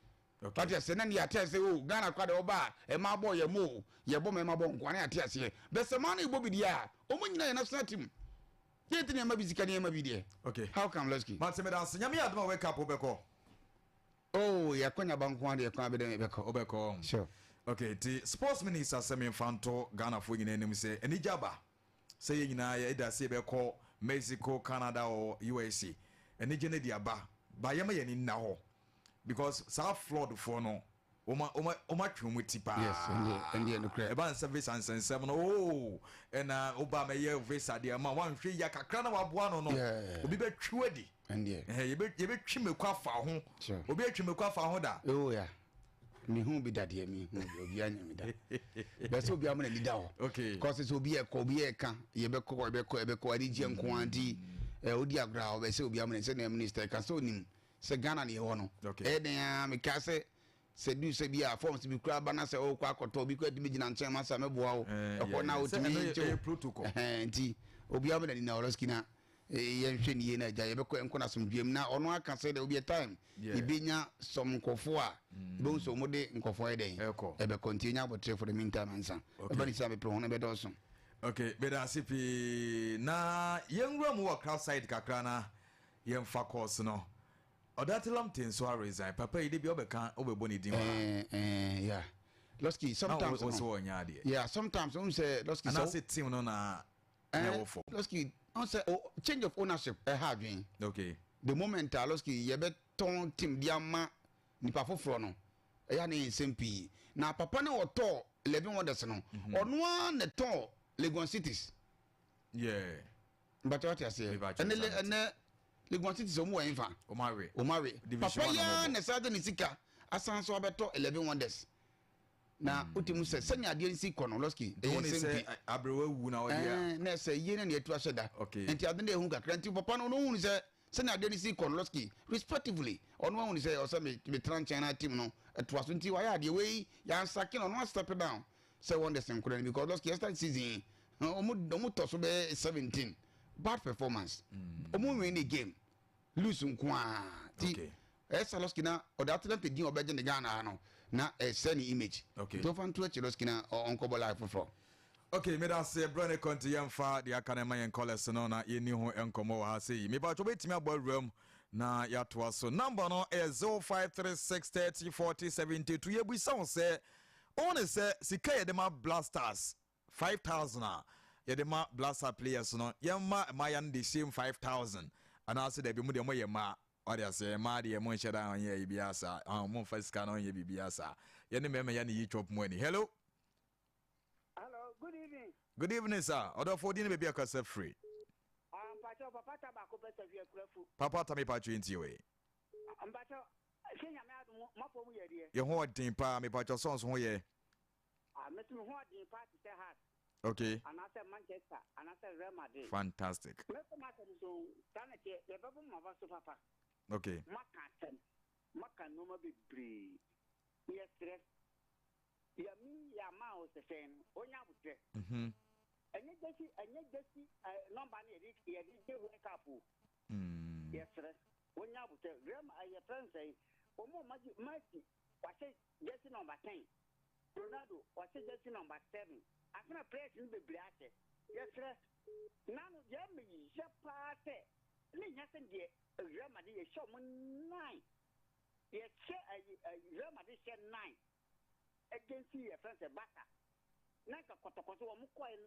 Speaker 4: Wate ase na ne yɛate ase o Ghana kora deɛ ɔba a ɛma bɔ yɛ mo o yɛbɔ mɛma bɔ nko ne yɛate aseɛ bɛsɛ mmaa no bɔ bi deɛ a ɔmo nyinaa yɛ national team yɛnti nneɛma bi sika nneɛma bi deɛ. How come, Lɔski?
Speaker 2: Mate meda ase. Nyame yɛ adom a World Cup wobɛkɔ.
Speaker 4: Oh, yɛkɔ nyaba nko adeɛ kwan bɛdɛ yɛbɛkɔ.
Speaker 2: Wobɛkɔ.
Speaker 4: Sure.
Speaker 2: Okay, nti sports minister sɛ memfa nto Ghanafoɔ nyinaa anim sɛ anigye aba sɛ yɛn nyinaa yɛda sɛ yɛbɛkɔ Mexico, Canada or USA. Anigye no de aba ba yɛma yɛn ani nna hɔ because saa flood foɔ no wɔn atwe wɔn ti paa.
Speaker 4: Yes, ɛndeɛ nokorɛ.
Speaker 2: Ɛba nsɛ visa nsɛnsɛm no oo ɛna woba mɛyɛ visa deɛ ma wanhwɛ yia kakra na waboa no obi bɛtwi wadi.
Speaker 4: Ɛndeɛ.
Speaker 2: Ɛhɛ yɛbɛtwi mako afa ho. Obi atwi mako afa ho da.
Speaker 4: Oh yeah. Mehu bi da deɛ mehu bi obi anya mi da bɛ sɛ obi amuna ni da hɔ. Kɔsi sɛ obi yɛ kɔ obi yɛ ka yɛbɛkɔ yɛbɛkɔ yɛbɛkɔ anigye nko ara nti odi agorɔ a ɔbɛ sɛ obi amuna sɛ na minister ka sɛ onim sɛ Ghana ne yɛwɔ no. Ɛyɛ den a meka sɛ Sɛ du sɛ bi a forms bi koraa ba na sɛ ɔrekɔ akɔtɔ obi koraa tumi gyina nkyɛn ma sɛ mɛboa wo ɛhɔ na wotumi gye wo nti obiara bɛ n'ani na ɔrɔski na yɛnhwɛ ne yie na agya yɛbɛkɔ nkɔ no asomdwoeɛ mu na ɔno aka sɛ there will be a time yɛbɛnya some nkurɔfoɔ a yɛbɛhu sɛ wɔde nkurɔfoɔ yɛ dɛn ɛbɛkɔ nti yɛnya abɔterɛ for the meantime ansa ɛba ne sɛ mepere ho no bɛdɔɔso.
Speaker 2: Ok, meda ase pii. Na yɛnwura mu wɔ crowd side kakra na yɛmfa course no. Ɔdate Lamptey nso a resign. Papa yi de bia wobɛka wobɛbɔ ne din wɔ ha.
Speaker 4: Eh, eh, yeah. Losky, sometimes.
Speaker 2: Na wo sɛ wɔnyɛ adeɛ.
Speaker 4: Yeah, sometimes wohu sɛ Losky sɛ.
Speaker 2: Anaasɛ team no na na ɛwɔ fam.
Speaker 4: Losky, wohu sɛ oh, change of ownership ɛha adwene.
Speaker 2: Okay.
Speaker 4: The moment a Losky yɛbɛtɔn team de ama nipa foforɔ no, ɛyɛ na yɛ nsɛm pii. Na papa no ɔtɔɔ Eleven Wonders no, ɔno ara na ɛtɔɔ Legon Cities.
Speaker 2: Yeah.
Speaker 4: Mpakyɛ wate aseɛ. Ɛnɛ ɛnɛ Legon City sɛ ɔmo wɔ ɛnfa.
Speaker 2: Ɔmo awe.
Speaker 4: Ɔmo awe. Papa yi ara na ɛsan de ne sika asan so abɛtɔ Eleven Wonders. Na mm. wote mu sɛ sɛnea adeɛ nsi kɔ no lɔski
Speaker 2: ɛyɛ nsɛm pi. Aberewa wu na ɔde a.
Speaker 4: Na ɛsɛ yie na nea etu ahyɛ da.
Speaker 2: Okay.
Speaker 4: Nti ade na ehu kakra nti papa no ɔno ohun sɛ sɛnea adeɛ no si kɔ no lɔski respectively ɔno ahun sɛ ɔsɛ me me tena nkyɛn na team no ɛtoa so nti wayɛ adeɛ wei yansake no ɔno astep down. Sɛ Wonders nkora no because last year start season ɔmo ɔmo tɔ so bɛyɛ 17 bad performance ɔmo win the game lose nko ara ti ɛsɛ Losky na ɔde Atlanta din ɔbɛgye ne Ghana ha no na ɛsɛ ne image nti ɔfa nto akyi Losky na ɔnkɔbɔ live foforɔ.
Speaker 2: Ok meda ase brɛ ne kɔ nti yɛmfa deɛ aka no ma yɛn callers no na yɛnni ho nkɔmmɔ wɔ ha sei. Mepakyɛ wobɛtumi abɔ awura mu na yɛatoa so. Number no ɛyɛ 0536 30 40 72. Yɛbisa wo sɛ Wohu ne sɛ sika a yɛde ma Blasters 5000 a yɛde ma Blaster players no yɛmma mmayewa no the same 5000 anaasɛ dabi mo deɛ moyɛ mmaa wate aseɛ mmaa deɛ monhyɛ da nyɛ ayi biara saa ɔn momfa sika no nyɛ biribiara saa yɛne mmarima yɛne yi chop money. Hello.
Speaker 6: Hello, good evening.
Speaker 2: Good evening sir. Ɔdɔfo odin ne baabi akasa firi.
Speaker 6: Ah, mpakyɛw papa ta baako pɛ sɛ hwɛ kurafu.
Speaker 2: Papa ta mepakyɛw ntie wei.
Speaker 6: Mpakyɛw Sɛ Nyame adom moapɔ mu yɛ deɛ.
Speaker 2: Yɛ ho ɔden paa mepakyɛw sɛ nso ho yɛ.
Speaker 6: Ah me so me ho ɔden paa te sɛ Hearts.
Speaker 2: Okay.
Speaker 6: Anaasɛ Manchester anaasɛ Real Madrid.
Speaker 2: Fantastic.
Speaker 6: Mɛkɔ m'asɛm so saa na ɛteɛ yɛbɛbɔ mo aba so papa.
Speaker 2: Okay.
Speaker 6: Moaka asɛm moaka nnoɔma bebree yɛsrɛ Yami yɛ ama a ɔsɛsɛn no ɔnya abotrɛ.
Speaker 2: Mhm.
Speaker 6: Ɛnyɛ gyesi ɛnyɛ gyesi nɔmba no yɛde yɛde gye World Cup o.
Speaker 2: Mm.
Speaker 6: Yɛsrɛ. Wonya abotɛ. Real Ma yɛfrɛ no sɛn? Wɔn a wɔagye Messi, wahyɛ jersey number 10. Ronaldo, wahyɛ jersey number 7. Ansa na players no bebree ahyɛ. Yɛsrɛ. Nano deɛ ɛmɛ ya paa sɛ ne hia sɛ deɛ Real Madrid yɛhyɛ wɔn 9. Yɛhyɛ ayi ayi Real Madrid hyɛ 9 against yɛfrɛ no sɛ Barca. Na nka kɔtɔkɔ so wɔn kɔɛ no.